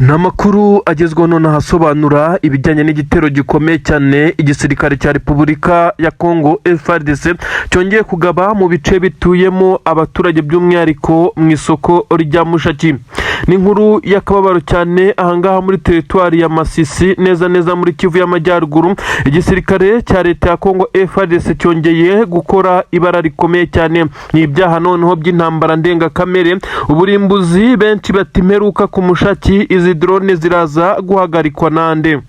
Ni amakuru agezweho nonaha asobanura ibijyanye n'igitero gikomeye cyane igisirikare cya Repubulika ya Congo FARDC cyongeye kugaba mu bice bituyemo abaturage, by'umwihariko mu isoko rya Mushaki. Ni inkuru y'akababaro cyane ahangaha muri teritwari ya Masisi, neza neza muri Kivu y'Amajyaruguru. Igisirikare cya leta ya Congo FARDC cyongeye gukora ibara rikomeye cyane. Ni ibyaha noneho by'intambara ndengakamere, uburimbuzi. Benshi bati: "Imperuka ku Mushaki, izi drone ziraza guhagarikwa nande?"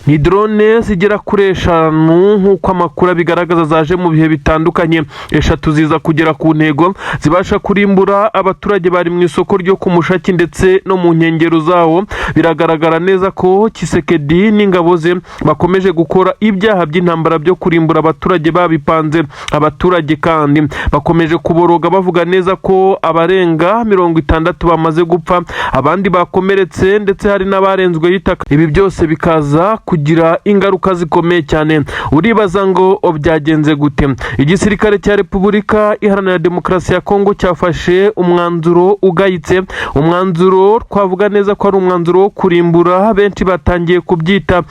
Ni drone zigera kuri eshanu nk'uko amakuru abigaragaza, zaje mu bihe bitandukanye. Eshatu ziza kugera ku ntego, zibasha kurimbura abaturage bari mu isoko ryo ku Mushaki ndetse no mu nkengero zawo. Biragaragara neza ko Tshisekedi n'ingabo ze bakomeje gukora ibyaha by'intambara byo kurimbura abaturage babipanze. Abaturage kandi bakomeje kuboroga, bavuga neza ko abarenga 60 bamaze gupfa, abandi bakomeretse, ndetse hari n'abarenzwe y'itaka. Ibi byose bikaza kugira ingaruka zikomeye cyane. Uribaza ngo byagenze gute? Igisirikare cya Repubulika Iharanira Demokarasi ya Kongo cyafashe umwanzuro ugayitse, umwanzuro twavuga neza ko ari umwanzuro wo kurimbura. Benshi batangiye kubyita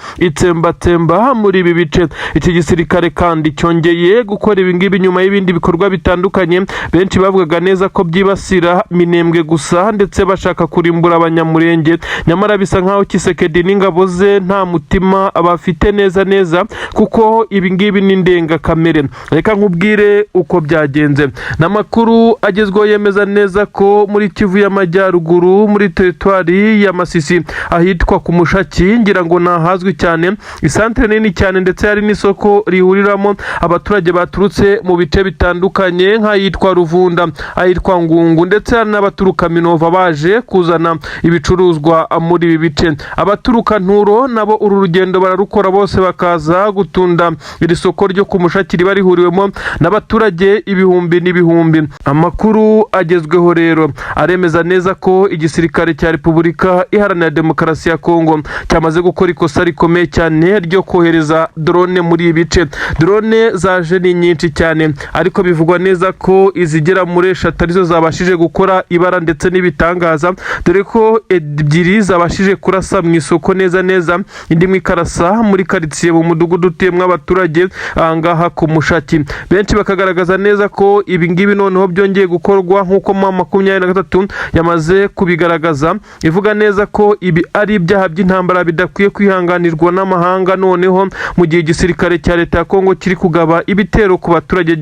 itsembatsemba muri ibi bice. Iki gisirikare kandi cyongeye gukora ibi ngibi nyuma y'ibindi bikorwa bitandukanye benshi bavugaga neza ko byibasira Minembwe gusa, ndetse bashaka kurimbura Abanyamurenge. Nyamara bisa nkaho Tshisekedi n'ingabo ze nta mutima bafite neza neza, kuko ibi ngibi ni ndengakamere. Reka nkubwire uko byagenze. Ni amakuru agezweho yemeza neza ko muri Kivu y'Amajyaruguru, muri teritwari ya Masisi, ahitwa ku Mushaki, ngira ngo ni ahazwi cyane, isantere nini cyane, ndetse hari n'isoko rihuriramo abaturage baturutse mu bice bitandukanye nk'ahitwa Ruvunda, ahitwa Ngungu, ndetse hari n'abaturuka Minova baje kuzana ibicuruzwa muri ibi bice. Abaturuka Nturo nabo uru rugendo bararukora, bose bakaza gutunda iri soko ryo ku Mushaki riba rihuriwemo n'abaturage ibihumbi n'ibihumbi. Amakuru agezweho rero aremeza neza ko igisirikare cya Repubulika Iharanira Demokarasi ya Kongo cyamaze gukora ikosa rikomeye cyane ryo kohereza drone muri ibi bice. Drone zaje ni nyinshi cyane, ariko bivugwa neza ko izigera muri eshatu arizo zabashije gukora ibara ndetse n'ibitangaza, dore ko ebyiri zabashije kurasa mu isoko neza neza, indi imwe ikarasa muri karitsiye, mu mudugudu utuyemo abaturage ahangaha ku Mushaki. Benshi bakagaragaza neza ko ibi ngibi noneho byongeye gukorwa, nk'uko M23 yamaze kubigaragaza, ivuga neza ko ibi ari ibyaha by'intambara bidakwiye kwihanganirwa n'amahanga, noneho mu gihe igisirikare cya leta ya Kongo kiri kugaba ibitero ku baturage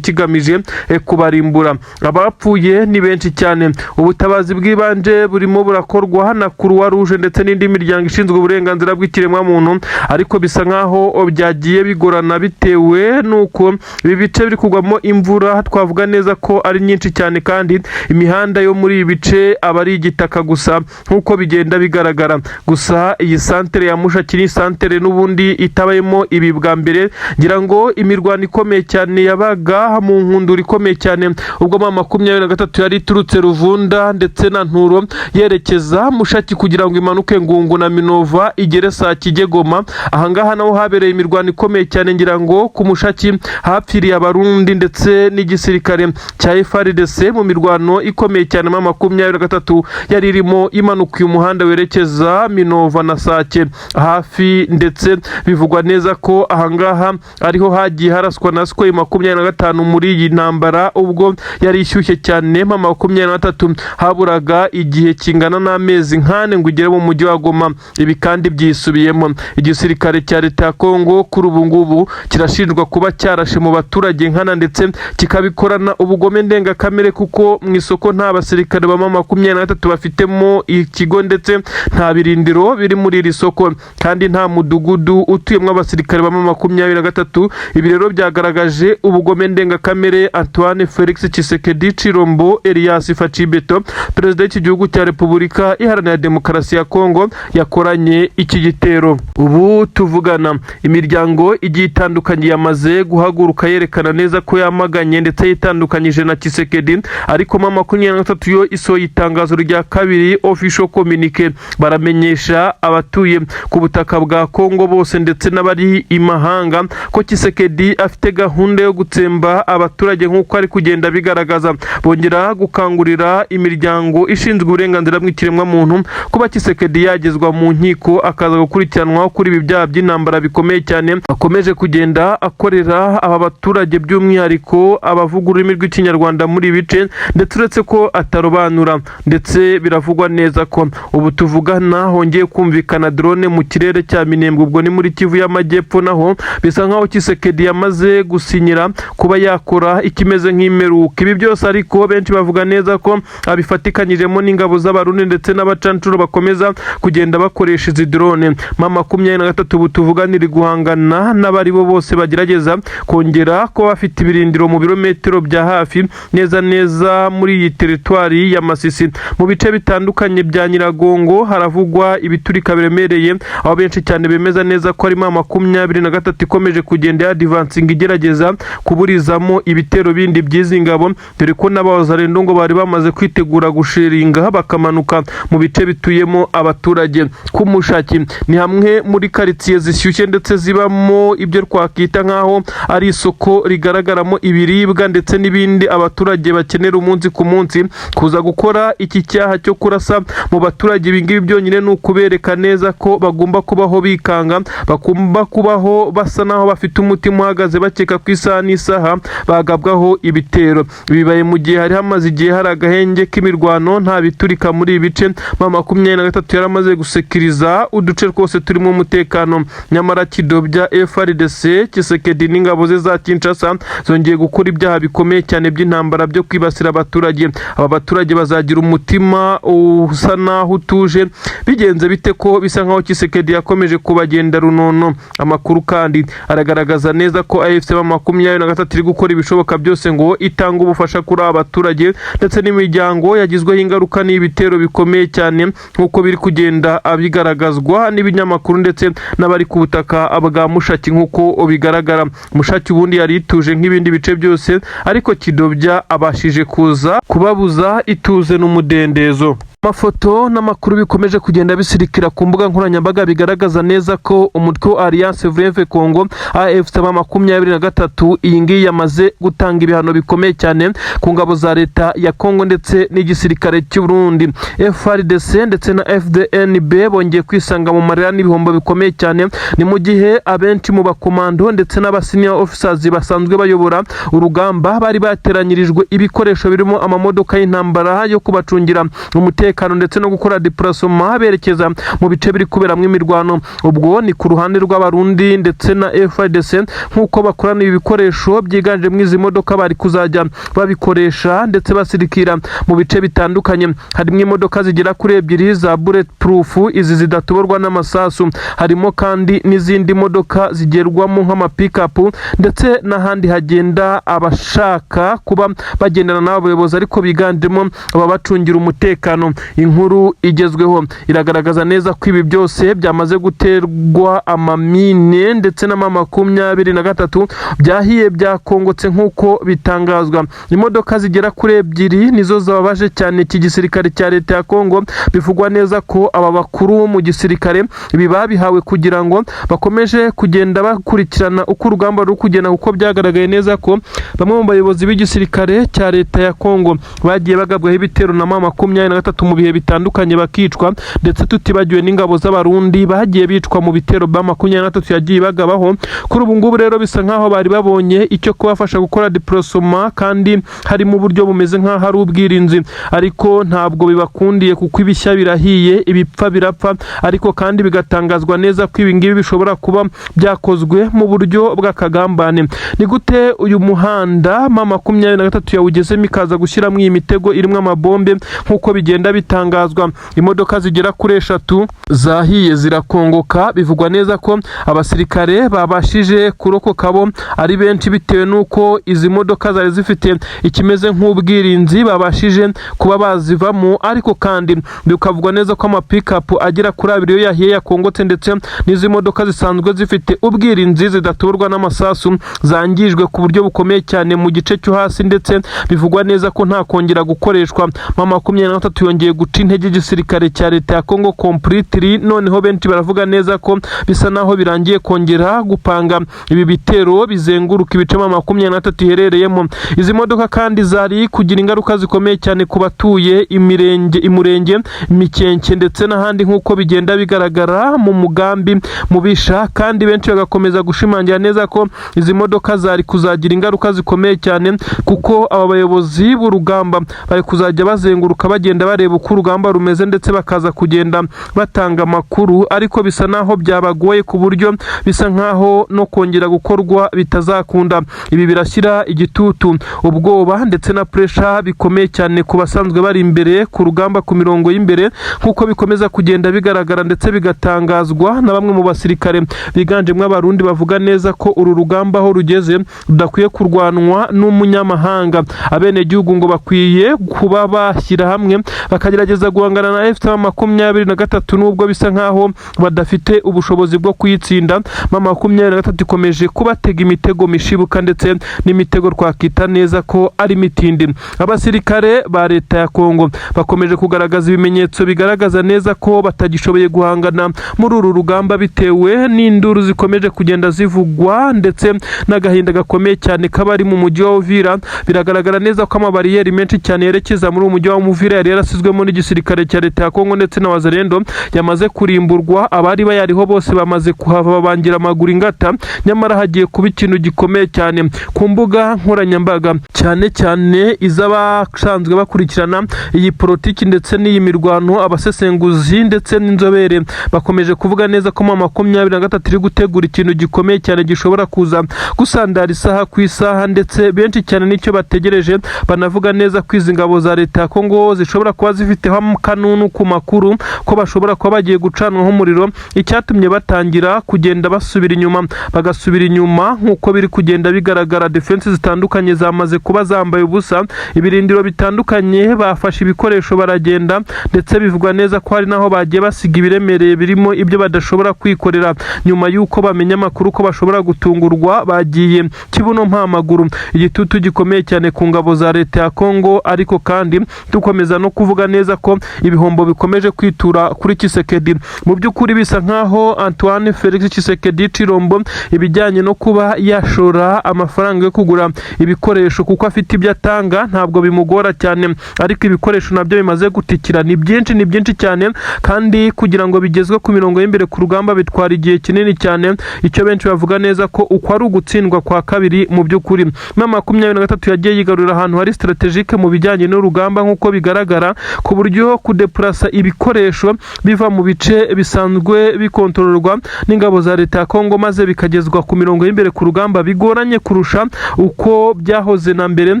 kigamije kubarimbura. Abapfuye ni benshi cyane. Ubutabazi bw'ibanze burimo burakorwa na Croix Rouge ndetse n'indi miryango ishinzwe uburenganzira bw'ikiremwamuntu, ariko bisa nkaho byagiye bigorana bitewe n'uko ibi bice biri kugwamo imvura, twavuga neza ko ari nyinshi cyane, kandi imihanda yo muri ibi bice aba ari igitaka gusa nk'uko bigenda bigaragara. Gusa iyi santere ya Mushaki ni santere n'ubundi itabayemo ibi bwa mbere. Ngira ngo imirwano ikomeye cyane yabaga mu nkundura ikomeye cyane ubwo M23 yari iturutse Ruvunda ndetse na Nturo yerekeza Mushaki kugira ngo imanuke Ngungu na Minova, igere saa kijye Goma. Ahangaha naho habereye imirwano ikomeye cyane. Ngira ngo ku Mushaki hapfiriye Abarundi ndetse n'igisirikare cya FARDC mu mirwano ikomeye cyane. M23 yari irimo imanuka uyu muhanda werekeza Minova na Sake hafi, ndetse bivugwa neza ko ahangaha ariho hagiye haraswa na Sukhoi 25 muri iyi ntambara ubwo yari ishyushye cyane. M23 haburaga igihe kingana n'amezi nk'ane ngo igere mu mujyi wa Goma. Ibi kandi byisubiyemo. Igisirikare cya leta ya Kongo kuri ubu ngubu kirashinjwa kuba cyarashe mu baturage nkana, ndetse kikabikorana ubugome ndengakamere, kuko mu isoko nta basirikare ba M23 bafitemo ikigo, ndetse nta birindiro biri muri iri soko, kandi nta mudugudu utuyemo abasirikare ba M23. Ibi rero byagaragaje ubugome ndengakamere Antoine Felix Tshisekedi Tshilombo Elias Fatshi Béton, perezida w'iki gihugu cya Repubulika Iharanira Demokarasi ya Kongo, yakoranye iki gitero. Ubu tuvugana, imiryango igiye itandukanye yamaze guhaguruka yerekana neza ko yamaganye ndetse yitandukanyije na Tshisekedi. Ariko M23 yo isohoye itangazo rya kabiri, official communique, baramenyesha abatuye ku butaka bwa Kongo bose ndetse n'abari imahanga ko Tshisekedi afite gahunda yo gutsemba abaturage nk'uko ari kugenda bigaragaza. Bongera gukangurira imiryango ishinzwe uburenganzira bw'ikiremwamuntu kuba Tshisekedi yagezwa mu nkiko, akaza gukurikiranwaho kuri ibi byaha by'intambara bikomeye cyane akomeje kugenda akorera aba baturage, by'umwihariko abavuga ururimi rw'Ikinyarwanda muri ibi bice. Ndetse uretse ko atarobanura, ndetse biravugwa neza ko ubu tuvugana hongeye kumvikana drone mu kirere cya Minembwe, ubwo ni muri Kivu y'Amajyepfo. Naho bisa nkaho Tshisekedi yamaze gusinyira kuba yakora ikimeze nk'imperuka. Ibi byose ariko benshi bavuga neza ko abifatikanyijemo n'ingabo z'Abarundi ndetse n'abacancuro bakomeza kugenda bakoresha izi drone. M23 ubu tuvugana iri guhangana n'abari bo bose bagerageza kongera kuba bafite ibirindiro mu birometero bya hafi neza neza muri iyi teritwari ya Masisi. Mu bice bitandukanye bya Nyiragongo haravugwa ibiturika biremereye, aho benshi cyane bemeza neza ko harimo 23 ikomeje kugenda yadivansinga, igerageza kuburizamo ibitero bindi by'izi ngabo, dore ko n'abawazalendo ngo bari bamaze kwitegura gushiringa bakamanuka mu bice bituyemo abaturage. Ku Mushaki ni hamwe muri karitsiye zishyushye ndetse zibamo ibyo twakwita nk'aho ari isoko rigaragaramo ibiribwa ndetse n'ibindi abaturage bakenera umunsi ku munsi. Kuza gukora iki cyaha cyo kurasa mu baturage, ibi ngibi byonyine ni ukubereka neza ko bagomba kubaho bikanga, bagomba kubaho basa naho bafite umutima uhagaze, bakeka ko isaha n'isaha bagabwaho ibitero. Bibaye mu gihe hari hamaze igihe hari agahenge k'imirwano, nta biturika muri ibi bice. M23 yaramaze gusekiriza uduce twose turimo umutekano, nyamara kidobya FARDC, Tshisekedi n'ingabo ze za Kinshasa zongeye gukora ibyaha bikomeye cyane by'intambara byo kwibasira abaturage. Aba baturage bazagira umutima usa naho utuje bigenze bite, ko bisa nkaho Tshisekedi yakomeje kubagenda runono? Amakuru kandi aragaragaza neza ko AFC 23 iri gukora ibishoboka byose ngo itange ubufasha kuri aba baturage ndetse n'imiryango yagizweho ingaruka n'ibitero bikomeye cyane, nk'uko biri kugenda bigaragazwa n'ibinyamakuru ndetse n'abari ku butaka bwa Mushaki. Nk'uko bigaragara, Mushaki ubundi yari ituje nk'ibindi bice byose, ariko kidobya abashije kuza kubabuza ituze n'umudendezo. Amafoto n'amakuru bikomeje kugenda bisirikira ku mbuga nkoranyambaga bigaragaza neza ko umutwe wa Alliance Fleuve Congo, AFC 23, iyi ngiyi yamaze gutanga ibihano bikomeye cyane ku ngabo za leta ya Congo ndetse n'igisirikare cy'u Burundi. FARDC ndetse na FDNB bongeye kwisanga mu marira n'ibihombo bikomeye cyane. Ni mu gihe abenshi mu bakomando ndetse n'aba senior officers basanzwe bayobora urugamba bari bateranyirijwe ibikoresho birimo amamodoka y'intambara yo kubacungira umutekano ndetse no gukora déplacement berekeza mu bice biri kuberamo imirwano. Ubwo ni ku ruhande rw'Abarundi ndetse na FARDC, nk'uko bakorana ibi bikoresho byiganjemo izi modoka bari kuzajya babikoresha ndetse basirikira mu bice bitandukanye. Harimo imodoka zigera kuri ebyiri za bullet proof, izi zidatoborwa n'amasasu. Harimo kandi n'izindi modoka zigerwamo nk'ama pick-up ndetse n'ahandi hagenda abashaka kuba bagendana n'aba bayobozi, ariko biganjemo ababacungira umutekano. Inkuru igezweho iragaragaza neza ko ibi byose byamaze guterwa amamine ndetse n'ama 23 byahiye, byakongotse nk'uko bitangazwa. Imodoka zigera kuri ebyiri nizo zababaje cyane iki gisirikare cya leta ya Kongo. Bivugwa neza ko aba bakuru mu gisirikare ibi babihawe kugira ngo bakomeje kugenda bakurikirana uko urugamba ruri kugenda, kuko byagaragaye neza ko bamwe mu bayobozi b'igisirikare cya leta ya Kongo bagiye bagabwaho ibitero na M23 mu bihe bitandukanye bakicwa, ndetse tutibagiwe n'ingabo z'Abarundi bagiye bicwa mu bitero ba 23 yagiye bagabaho. Kuri ubu ngubu rero bisa nkaho bari babonye icyo kubafasha gukora déplacement, kandi harimo uburyo bumeze nk'aho ari ubwirinzi, ariko ntabwo bibakundiye kuko ibishya birahiye, ibipfa birapfa. Ariko kandi bigatangazwa neza ko ibi ngibi bishobora kuba byakozwe mu buryo bw'akagambane. Ni gute uyu muhanda M23 yawugezemo ikaza gushyiramo iyi mitego irimo amabombe, nk'uko bigenda bitangazwa. Imodoka zigera kuri 3 zahiye zirakongoka. Bivugwa neza ko abasirikare babashije kurokoka bo ari benshi, bitewe n'uko izi modoka zari zifite ikimeze nk'ubwirinzi, babashije kuba bazivamo. Ariko kandi bikavugwa neza ko amapikapu agera kuri 2 yo yahiye yakongotse, ndetse n'izi modoka zisanzwe zifite ubwirinzi zidaturwa n'amasasu zangijwe ku buryo bukomeye cyane mu gice cyo hasi, ndetse bivugwa neza ko nta kongera gukoreshwa. M23 yongeye guca intege igisirikare cya leta ya Congo completely. Noneho benshi baravuga neza ko bisa naho birangiye kongera gupanga ibi bitero bizenguruka ibice M23 iherereyemo. Izi modoka kandi zari kugira ingaruka zikomeye cyane ku batuye imirenge, imurenge Mikenke ndetse n'ahandi, nk'uko bigenda bigaragara mu mugambi mubisha. Kandi benshi bagakomeza gushimangira neza ko izi modoka zari kuzagira ingaruka zikomeye cyane, kuko aba bayobozi b'urugamba bari kuzajya bazenguruka bagenda bareba uko urugamba rumeze, ndetse bakaza kugenda batanga amakuru. Ariko bisa naho byabagoye, ku buryo bisa nkaho no kongera gukorwa bitazakunda. Ibi birashyira igitutu, ubwoba ndetse na pressure bikomeye cyane ku basanzwe bari imbere ku rugamba, ku mirongo y'imbere, nk'uko bikomeza kugenda bigaragara ndetse bigatangazwa na bamwe mu basirikare biganjemo Abarundi, bavuga neza ko uru rugamba aho rugeze rudakwiye kurwanwa n'umunyamahanga. Abenegihugu ngo bakwiye kuba bashyira hamwe bakagerageza guhangana na AFC M23, nubwo bisa nkaho badafite ubushobozi bwo kuyitsinda. M23 ikomeje kubatega imitego mishibuka, ndetse n'imitego twakita neza ko ari mitindi. Abasirikare ba leta ya Kongo bakomeje kugaragaza ibimenyetso bigaragaza neza ko batagishoboye guhangana muri uru rugamba, bitewe n'induru zikomeje kugenda zivugwa ndetse n'agahinda gakomeye cyane k'abari mu mujyi wa Uvira. Biragaragara neza ko amabariyeri menshi cyane yerekeza muri uwo mujyi wa Uvira yari yarasizwemo n'igisirikare cya leta ya Kongo ndetse na Wazalendo yamaze kurimburwa. Abari bayariho bose bamaze kuhava, babangira amaguru ingata. Nyamara hagiye kuba ikintu gikomeye cyane ku mbuga nkoranyambaga, cyane cyane iz'abasanzwe bakurikirana iyi politiki ndetse n'iyi mirwano. Abasesenguzi ndetse n'inzobere bakomeje kuvuga neza ko M23 iri gutegura ikintu gikomeye cyane gishobora kuza gusandara isaha ku isaha, ndetse benshi cyane nicyo bategereje. Banavuga neza ko izi ngabo za leta ya Kongo zishobora kuba zifiteho akanunu ku makuru ko bashobora kuba bagiye gucanwaho umuriro, icyatumye batangira kugenda basubira inyuma, bagasubira inyuma nk'uko biri kugenda bigaragara. Defense zitandukanye zamaze kuba zambaye ubusa, ibirindiro bitandukanye bafashe ibikoresho baragenda, ndetse bivugwa neza ko hari n'aho bagiye basiga ibiremereye birimo ibyo badashobora kwikorera. Nyuma y'uko bamenya amakuru ko bashobora gutungurwa, bagiye kibuno mpamaguru. Igitutu gikomeye cyane ku ngabo za leta ya Kongo. Ariko kandi dukomeza no kuvuga neza ko ibihombo bikomeje kwitura kuri Tshisekedi. Mu by'ukuri bisa nkaho Antoine Felix Tshisekedi Chilombo, ibijyanye no kuba yashora amafaranga yo kugura ibikoresho, kuko afite ibyo atanga, ntabwo bimugora cyane, ariko ibikoresho nabyo bimaze gutikira ni byinshi, ni byinshi cyane, kandi kugira ngo bigezwe ku mirongo y'imbere ku rugamba bitwara igihe kinini cyane. Icyo benshi bavuga neza ko uko ari ugutsindwa kwa kabiri. Mu by'ukuri M23 yagiye yigarurira ahantu hari stratégique mu bijyanye n'urugamba, nk'uko bigaragara, ku buryo kudepurasa ibikoresho biva mu bice bisanzwe bikontororwa n'ingabo za leta ya Kongo maze bikagezwa ku mirongo y'imbere ku rugamba bigoranye kurusha uko byahoze na mbere,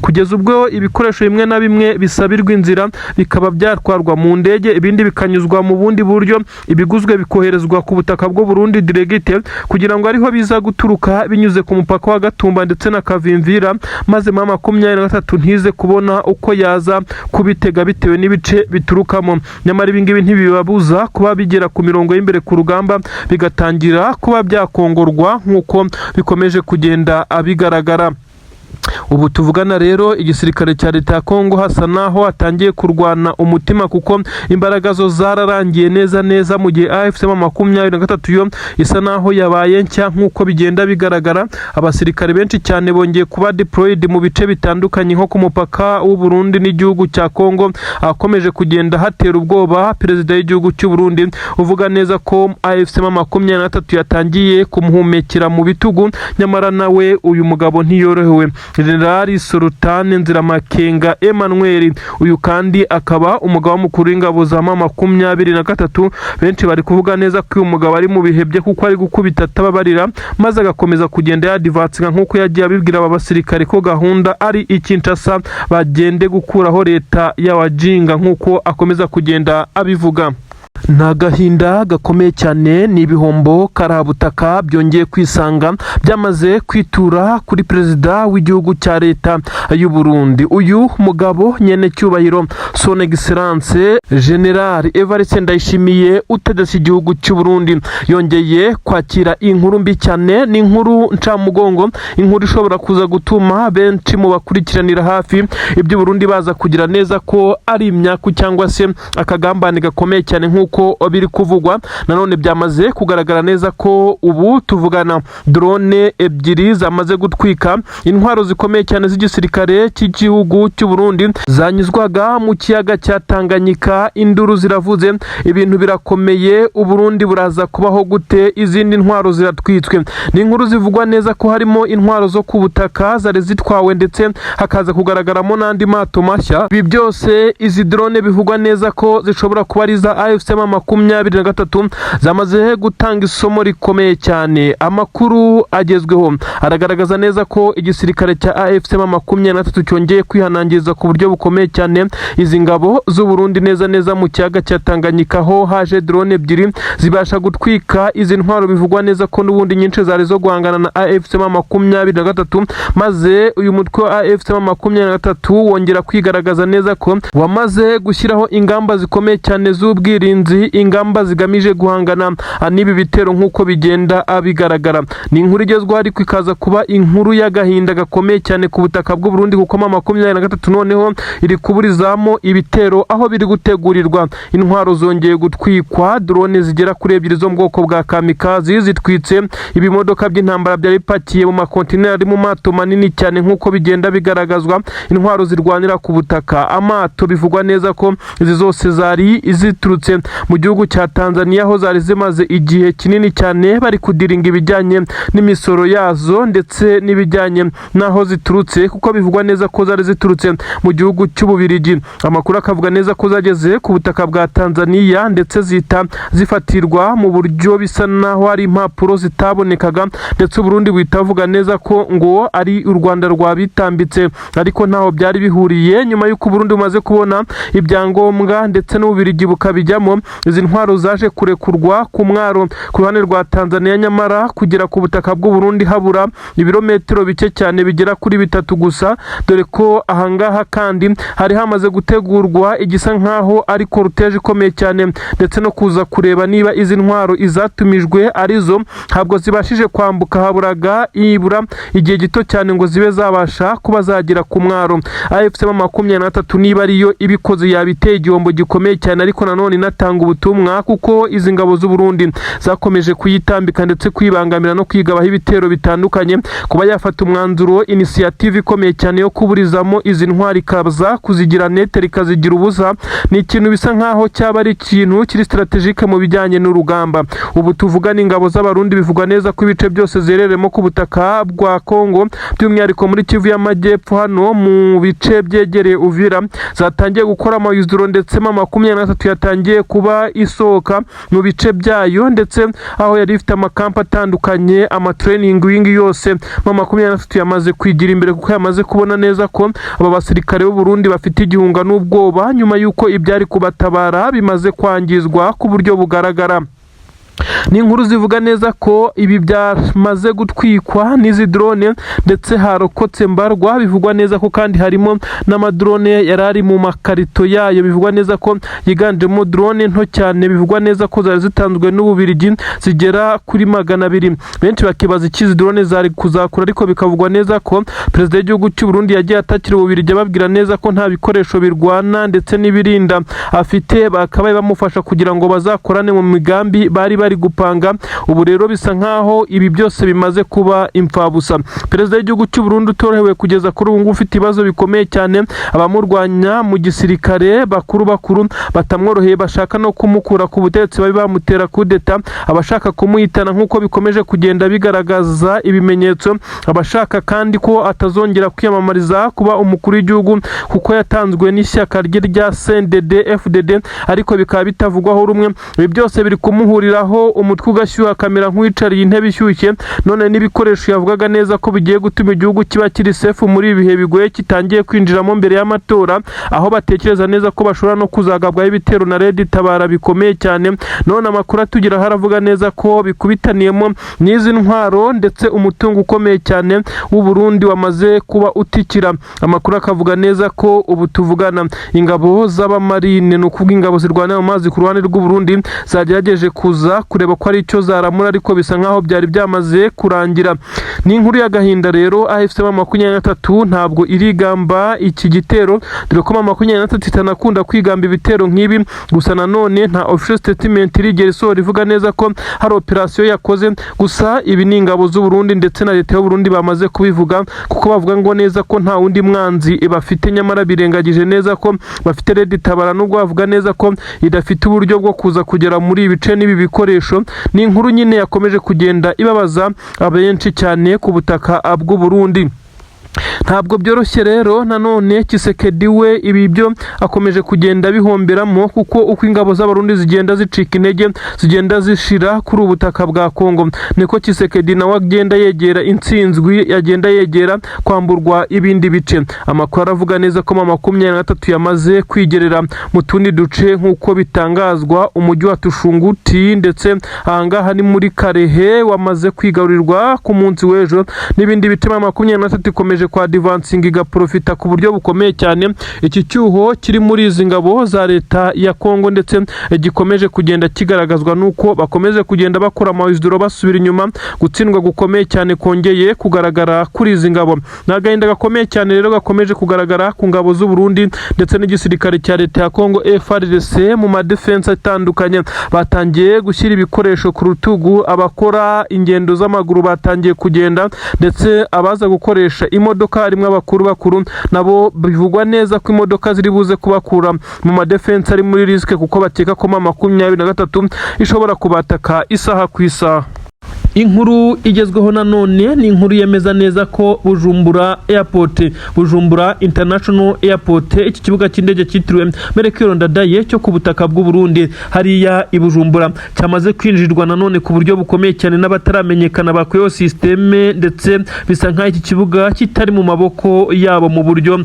kugeza ubwo ibikoresho bimwe na bimwe bisabirwa inzira bikaba byatwarwa mu ndege, ibindi bikanyuzwa mu bundi buryo, ibiguzwe bikoherezwa ku butaka bw'u Burundi direct, kugira ngo ariho biza guturuka binyuze ku mupaka wa Gatumba ndetse na Kavimvira, maze M23 ntize kubona uko yaza kubitega bitewe n'ibice biturukamo. Nyamara ibingibi ntibibabuza kuba bigera ku mirongo y'imbere ku rugamba bigatangira kuba byakongorwa, nk'uko bikomeje kugenda bigaragara. Ubu tuvugana rero, igisirikare cya leta ya Kongo hasa naho hatangiye kurwana umutima, kuko imbaraga zo zararangiye neza neza, mu gihe AFC M23 yo isa naho yabaye nshya, nk'uko bigenda bigaragara. Abasirikare benshi cyane bongeye kuba deployed mu bice bitandukanye, nko ku mupaka w'u Burundi n'igihugu cya Kongo, akomeje kugenda hatera ubwoba perezida w'igihugu cy'u Burundi, uvuga neza ko AFC M23 yatangiye kumuhumekera mu bitugu. Nyamara nawe uyu mugabo ntiyorohewe. General Generali Sultani Nziramakenga Emmanuel. Uyu kandi akaba umugaba mukuru w'ingabo za M23. Benshi bari kuvuga neza ko uyu mugabo ari mu bihe bye, kuko ari gukubita atababarira, maze agakomeza kugenda yadivatsinga nk'uko yagiye abibwira aba basirikare ko gahunda ari i Kinshasa, bagende gukuraho leta y'abajinga nk'uko akomeza kugenda abivuga. Ni agahinda gakomeye cyane, ni ibihombo karabutaka byongeye kwisanga byamaze kwitura kuri perezida w'igihugu cya leta y'u Burundi. Uyu mugabo nyene cyubahiro, Son Excellence General Evariste Ndayishimiye, utegetse igihugu cy'u Burundi, yongeye kwakira inkuru mbi cyane. Ni inkuru ncamugongo, inkuru ishobora kuza gutuma benshi mu bakurikiranira hafi ibyo Burundi baza kugira neza ko ari imyaku cyangwa se akagambane gakomeye cyane nk'uko biri kuvugwa. Nanone byamaze kugaragara neza ko ubu tuvugana drone ebyiri zamaze gutwika intwaro zikomeye cyane z'igisirikare cy'igihugu cy'u Burundi zanyuzwaga mu kiyaga cya Tanganyika. Induru ziravuze, ibintu birakomeye. Uburundi buraza kubaho gute? Izindi ntwaro ziratwitswe. Ni inkuru zivugwa neza ko harimo intwaro zo ku butaka zari zitwawe, ndetse hakaza kugaragaramo n'andi mato mashya. Ibi byose, izi drone bivugwa neza ko zishobora kuba ari iza AFC M23, zamaze gutanga isomo rikomeye cyane. Amakuru agezweho aragaragaza neza ko igisirikare cya AFC M23 cyongeye kwihanangiriza ku buryo bukomeye cyane izi ngabo z'u Burundi neza neza mu kiyaga cya Tanganyika, aho haje drone ebyiri zibasha gutwika izi ntwaro bivugwa neza ko n'ubundi nyinshi zari zo guhangana na AFC M23, maze uyu mutwe wa AFC M23 wongera kwigaragaza neza ko wamaze gushyiraho ingamba zikomeye cyane z'ubwirinzi, ingamba zigamije guhangana n'ibi bitero nk'uko bigenda bigaragara. Ni inkuru igezweho, ariko ikaza kuba inkuru y'agahinda gakomeye cyane ku butaka bw'u Burundi, kuko M23 noneho iri kuburizamo ibitero aho biri gutegurirwa. Intwaro zongeye gutwikwa, drone zigera kuri ebyiri zo mu bwoko bwa kamikazi zitwitse ibimodoka by'intambara byari bipakiye mu makontineri ari mu mato manini cyane nk'uko bigenda bigaragazwa. Intwaro zirwanira ku butaka, amato, bivugwa neza ko izi zose zari ziturutse mu gihugu cya Tanzania, aho zari zimaze igihe kinini cyane bari kudiringa ibijyanye n'imisoro yazo ndetse n'ibijyanye n'aho ziturutse, kuko bivugwa neza ko zari ziturutse mu gihugu cy'Ububirigi. Amakuru akavuga neza ko zageze ku butaka bwa Tanzania ndetse zihita zifatirwa mu buryo bisa naho ari impapuro zitabonekaga, ndetse Uburundi buhita buvuga neza ko ngo ari u Rwanda rwabitambitse, ariko ntaho byari bihuriye. Nyuma y'uko Uburundi bumaze kubona ibyangombwa ndetse n'Ububirigi bukabijyamo, izi ntwaro zaje kurekurwa ku mwaro ku ruhande rwa Tanzania, nyamara kugera ku butaka bw'u Burundi habura ibirometero bike cyane bigera kuri 3 gusa, dore ko ahangaha kandi hari hamaze gutegurwa igisa nkaho ari cortège ikomeye cyane, ndetse no kuza kureba niba izi ntwaro izatumijwe arizo. Ntabwo zibashije kwambuka, haburaga ibura igihe gito cyane ngo zibe zabasha kuba zagera ku mwaro. AFC M23 niba ariyo ibikoze yabiteye igihombo gikomeye cyane, ariko nanone inatanga ubutumwa, kuko izi ngabo z'u Burundi zakomeje kuyitambika ndetse kwibangamira no kwigabaho ibitero bitandukanye. Kuba yafata umwanzuro, initiative ikomeye cyane yo kuburizamo izi ntwari, ikaza kuzigira neutre, ikazigira ubusa, ni ikintu bisa nkaho cyaba ari ikintu kiri stratégique mu bijyanye n'urugamba. Ubu tuvugana ingabo z'Abarundi bivugwa neza ko ibice byose zereremo ku butaka bwa Kongo, by'umwihariko muri Kivu y'Amajyepfo, hano mu bice byegereye Uvira, zatangiye gukora amayuzuro, ndetse M23 yatangiye kuba isohoka mu bice byayo, ndetse aho yari ifite amakampa atandukanye, ama training wing yose, M23 yamaze kwigira imbere, kuko yamaze kubona neza ko aba basirikare b'u Burundi bafite igihunga n'ubwoba nyuma y'uko ibyari kubatabara bimaze kwangizwa ku buryo bugaragara. Ni inkuru zivuga neza ko ibi byamaze gutwikwa n'izi drone, ndetse harokotse mbarwa. Bivugwa neza ko kandi harimo n'amadrone yari ari mu makarito yayo, bivugwa neza ko yiganjemo drone nto cyane, bivugwa neza ko zari zitanzwe n'Ububirigi, zigera kuri 200. Benshi bakibaza icyo izi drone zari kuzakura, ariko bikavugwa neza ko perezida w'igihugu cy'u Burundi yagiye atakira Ububirigi, ababwira neza ko nta bikoresho birwana ndetse n'ibirinda afite, bakabaye bamufasha kugira ngo bazakorane mu migambi bari bari. bari gupanga. Ubu rero bisa nkaho ibi byose bimaze kuba imfabusa. Perezida w'igihugu cy'u Burundi utorohewe kugeza kuri ubu ngubu, ufite ibibazo bikomeye cyane, abamurwanya mu gisirikare bakuru bakuru batamworoheye, bashaka no kumukura ku butegetsi, babe bamutera kudeta, abashaka kumuhitana nk'uko bikomeje kugenda bigaragaza ibimenyetso, abashaka kandi ko atazongera kwiyamamariza kuba umukuru w'igihugu kuko yatanzwe n'ishyaka rye rya CNDD FDD, ariko bikaba bitavugwaho rumwe. Ibi byose biri kumuhuriraho, umutwe ugashyuha, akamera nk'uwicariye intebe ishyushye. None n'ibikoresho yavugaga neza ko bigiye gutuma igihugu kiba kiri safe muri ibi bihe bigoye kitangiye kwinjiramo mbere y'amatora, aho batekereza neza ko bashobora no kuzagabwaho ibitero na Red Tabara bikomeye cyane. None amakuru atugeraho aravuga neza ko bikubitaniyemo n'izi ntwaro ndetse umutungo ukomeye cyane w'u Burundi wamaze kuba utikira. Amakuru akavuga neza ko ubu tuvugana ingabo z'abamarine, ni ukuvuga ingabo zirwanira mu mazi ku ruhande rw'u Burundi, zagerageje kuza kureba ko ari icyo zaramura, ariko bisa nkaho byari byamaze kurangira. Ni inkuru y'agahinda rero. AFC M23 ntabwo irigamba iki gitero, dore ko M23 itanakunda kwigamba ibitero nk'ibi. Gusa nanone nta official statement irigera isohora ivuga neza ko hari operasiyo yakoze. Gusa ibi ni ingabo z'u Burundi ndetse na leta y'u Burundi bamaze kubivuga, kuko bavuga ngo neza ko nta wundi mwanzi bafite, nyamara birengagije neza ko bafite Red Tabara, nubwo bavuga neza ko idafite uburyo bwo kuza kugera muri ibi bice n'ibi bikoresho. Ni inkuru nyine yakomeje kugenda ibabaza abenshi cyane ku butaka bw'u Burundi. Ntabwo byoroshye rero. Nanone Tshisekedi we ibi byo akomeje kugenda bihomberamo, kuko uko ingabo z'Abarundi zigenda zicika intege, zigenda zishira kuri ubu butaka bwa Kongo, niko Tshisekedi nawe agenda yegera intsinzwi, agenda yegera kwamburwa ibindi bice. Amakuru aravuga neza ko M23 yamaze kwigerera mu tundi duce, nk'uko bitangazwa umujyi wa Tushunguti, ndetse ahangaha ni muri Kalehe, wamaze kwigarurirwa ku munsi w'ejo n'ibindi bice. M23 ikomeje kwa advancing, igaprofita ku buryo bukomeye cyane iki cyuho kiri muri izi ngabo za leta ya Kongo, ndetse gikomeje kugenda kigaragazwa nuko bakomeje kugenda bakora ama withdraw, basubira inyuma. Gutsindwa gukomeye cyane kongeye kugaragara kuri izi ngabo. Ni agahinda gakomeye cyane rero gakomeje kugaragara ku ngabo z'u Burundi ndetse n'igisirikare cya leta ya Kongo FARDC. Mu ma defense atandukanye batangiye gushyira ibikoresho ku rutugu, abakora ingendo z'amaguru batangiye kugenda, ndetse abaza gukoresha imodoka harimo abakuru bakuru nabo bivugwa neza ko imodoka ziri buze kubakura mu ma defense ari muri risque, kuko bakeka ko M23 ishobora kubataka isaha ku isaha. Inkuru igezweho nanone ni inkuru yemeza neza ko Bujumbura Airport, Bujumbura International Airport, iki kibuga cy'indege cyitiriwe Melchior Ndadaye cyo ku butaka bw'u Burundi hariya i Bujumbura, cyamaze kwinjirwa nanone ku buryo bukomeye cyane n'abataramenyekana bakuyeho système, ndetse bisa nk'aho iki kibuga kitari mu maboko yabo mu buryo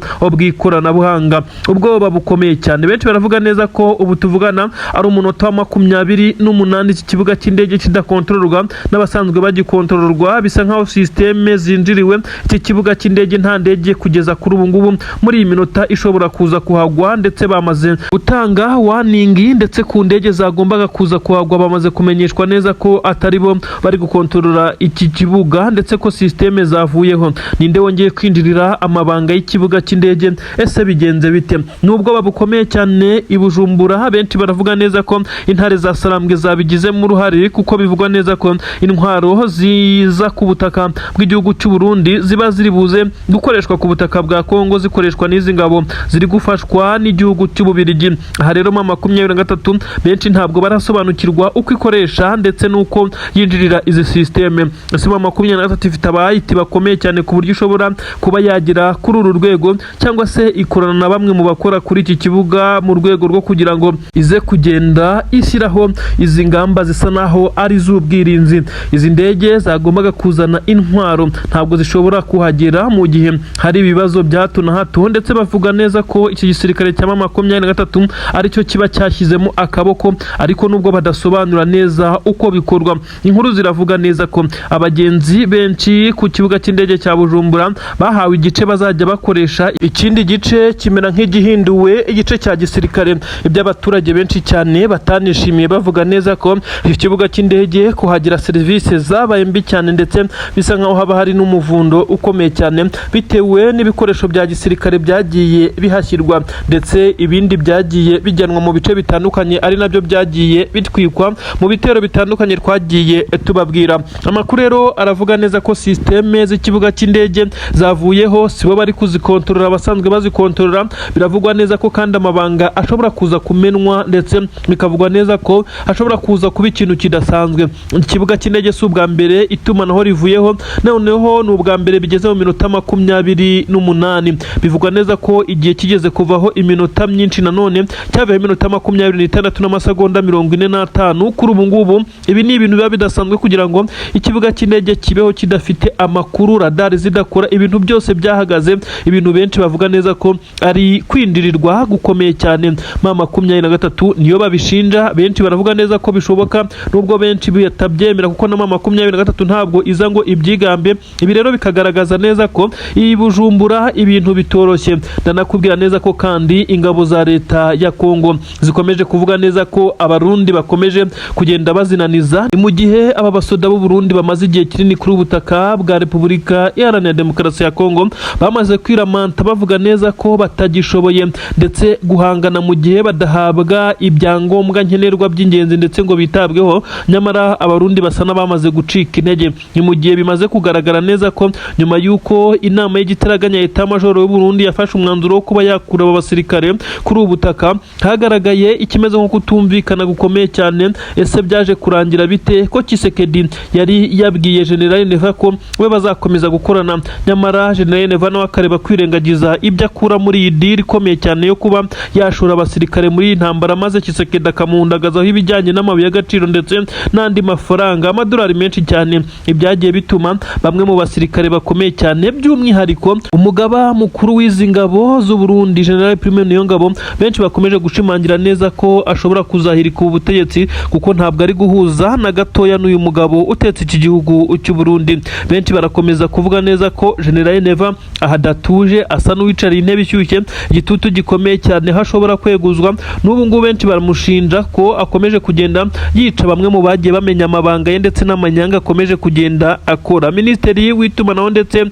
bw'ikoranabuhanga. Ubwoba bukomeye cyane, benshi baravuga neza ko ubu tuvugana ari umunota wa 28 iki kibuga cy'indege kidakontororwa n'abasanzwe bagikontororwa. Bisa nk'aho système zinjiriwe iki kibuga cy'indege, nta ndege kugeza kuri ubu ngubu muri iyi minota ishobora kuza kuhagwa, ndetse bamaze gutanga warning, ndetse ku ndege zagombaga kuza kuhagwa bamaze kumenyeshwa neza ko atari bo bari gukontorora iki kibuga, ndetse ko système zavuyeho. Ninde wongeye kwinjirira amabanga y'ikibuga cy'indege? Ese bigenze bite? Nubwo bukomeye cyane i Bujumbura, benshi baravuga neza ko intare za Sarambwe zabigizemo uruhare, kuko bivugwa neza ko intwaro ziza ku butaka bw'igihugu cy'u Burundi ziba ziri buze gukoreshwa ku butaka bwa Kongo, zikoreshwa n'izi ngabo ziri gufashwa n'igihugu cy'Ububirigi. Aha rero M23 benshi ntabwo barasobanukirwa uko ikoresha ndetse n'uko yinjirira izi système. Ese M23 ifite aba IT bakomeye cyane ku buryo ishobora kuba yagera kuri uru rwego, cyangwa se ikorana na bamwe mu bakora kuri iki kibuga mu rwego rwo kugira ngo ize kugenda ishyiraho izi ngamba zisa naho ari iz'ubwirinzi? Izi ndege zagombaga kuzana intwaro ntabwo zishobora kuhagera mu gihe hari ibibazo bya hato na hato, ndetse bavuga neza ko iki gisirikare cya M23 aricyo kiba cyashyizemo akaboko, ariko nubwo badasobanura neza uko bikorwa. Inkuru ziravuga neza ko abagenzi benshi ku kibuga cy'indege cya Bujumbura bahawe igice bazajya bakoresha, ikindi gice kimera nk'igihinduwe igice cya gisirikare, ibyo abaturage benshi cyane batanishimiye, bavuga neza ko iki kibuga cy'indege kuhagira serivisi Serivisi zabaye mbi cyane, ndetse bisa nkaho haba hari n'umuvundo ukomeye cyane bitewe n'ibikoresho bya gisirikare byagiye bihashyirwa, ndetse ibindi byagiye bijyanwa mu bice bitandukanye, ari nabyo byagiye bitwikwa mu bitero bitandukanye twagiye tubabwira. Amakuru rero aravuga neza ko système z'ikibuga cy'indege zavuyeho, sibo bari kuzikontorora abasanzwe bazikontorora. Biravugwa neza ko kandi amabanga ashobora kuza kumenwa, ndetse bikavugwa neza ko hashobora kuza kuba ikintu kidasanzwe. Ikibuga cy'indege si ubwa mbere itumanaho rivuyeho, noneho ni ubwa mbere bigeze mu minota 28. Bivugwa neza ko igihe kigeze kuvaho iminota myinshi, nanone cyavuyeho iminota 26 n'amasegonda 45. Kuri ubu ngubu ibi ni ibintu biba bidasanzwe kugira ngo ikibuga cy'indege kibeho kidafite amakuru, radari zidakora, ibintu byose byahagaze, ibintu benshi bavuga neza ko ari kwinjirirwa gukomeye cyane. M23 niyo babishinja. Benshi baravuga neza ko bishoboka, nubwo benshi batabyemera, kuko na M23 ntabwo iza ngo ibyigambe. Ibi rero bikagaragaza neza ko iyi Bujumbura ibintu bitoroshye. Ndanakubwira neza ko kandi ingabo za leta ya Kongo zikomeje kuvuga neza ko Abarundi bakomeje kugenda bazinaniza. Ni mu gihe aba basoda b'u Burundi bamaze igihe kinini kuri ubutaka bwa Repubulika Iharanira Demokarasi ya Kongo bamaze kwiramanta, bavuga neza ko batagishoboye ndetse guhangana mu gihe badahabwa ibyangombwa nkenerwa by'ingenzi ndetse ngo bitabweho. Nyamara Abarundi basa n'abamaze gucika intege. Ni mu gihe bimaze kugaragara neza ko nyuma y'uko inama y'igitaraganya État Major y'u Burundi yafashe umwanzuro wo kuba yakura aba basirikare kuri ubu butaka, hagaragaye ikimeze nko kutumvikana gukomeye cyane. Ese byaje kurangira bite, ko Tshisekedi yari yabwiye General Neva ko we bazakomeza gukorana, nyamara General Neva nawe akareba kwirengagiza ibyo akura muri iyi deal ikomeye cyane yo kuba yashora abasirikare muri iyi ntambara, maze Tshisekedi akamuhundagazaho ibijyanye n'amabuye y'agaciro ndetse n'andi mafaranga, amadolari menshi cyane? Ibyagiye bituma bamwe mu basirikare bakomeye cyane, by'umwihariko umugaba mukuru w'izi ngabo z'u Burundi, General Prime Niyongabo, benshi bakomeje gushimangira neza ko ashobora kuzahirika ubu butegetsi, kuko ntabwo ari guhuza na gatoya n'uyu mugabo utetse iki gihugu cy'u Burundi. Benshi barakomeza kuvuga neza ko General Neva aha adatuje, asa n'uwicariye intebe ishyushye, igitutu gikomeye cyane, hashobora kweguzwa. N'ubu ngubu benshi baramushinja ko akomeje kugenda yica bamwe mu bagiye bamenya amabanga ye ndetse n'amanyanga akomeje kugenda akora. Minisitiri w'itumanaho ndetse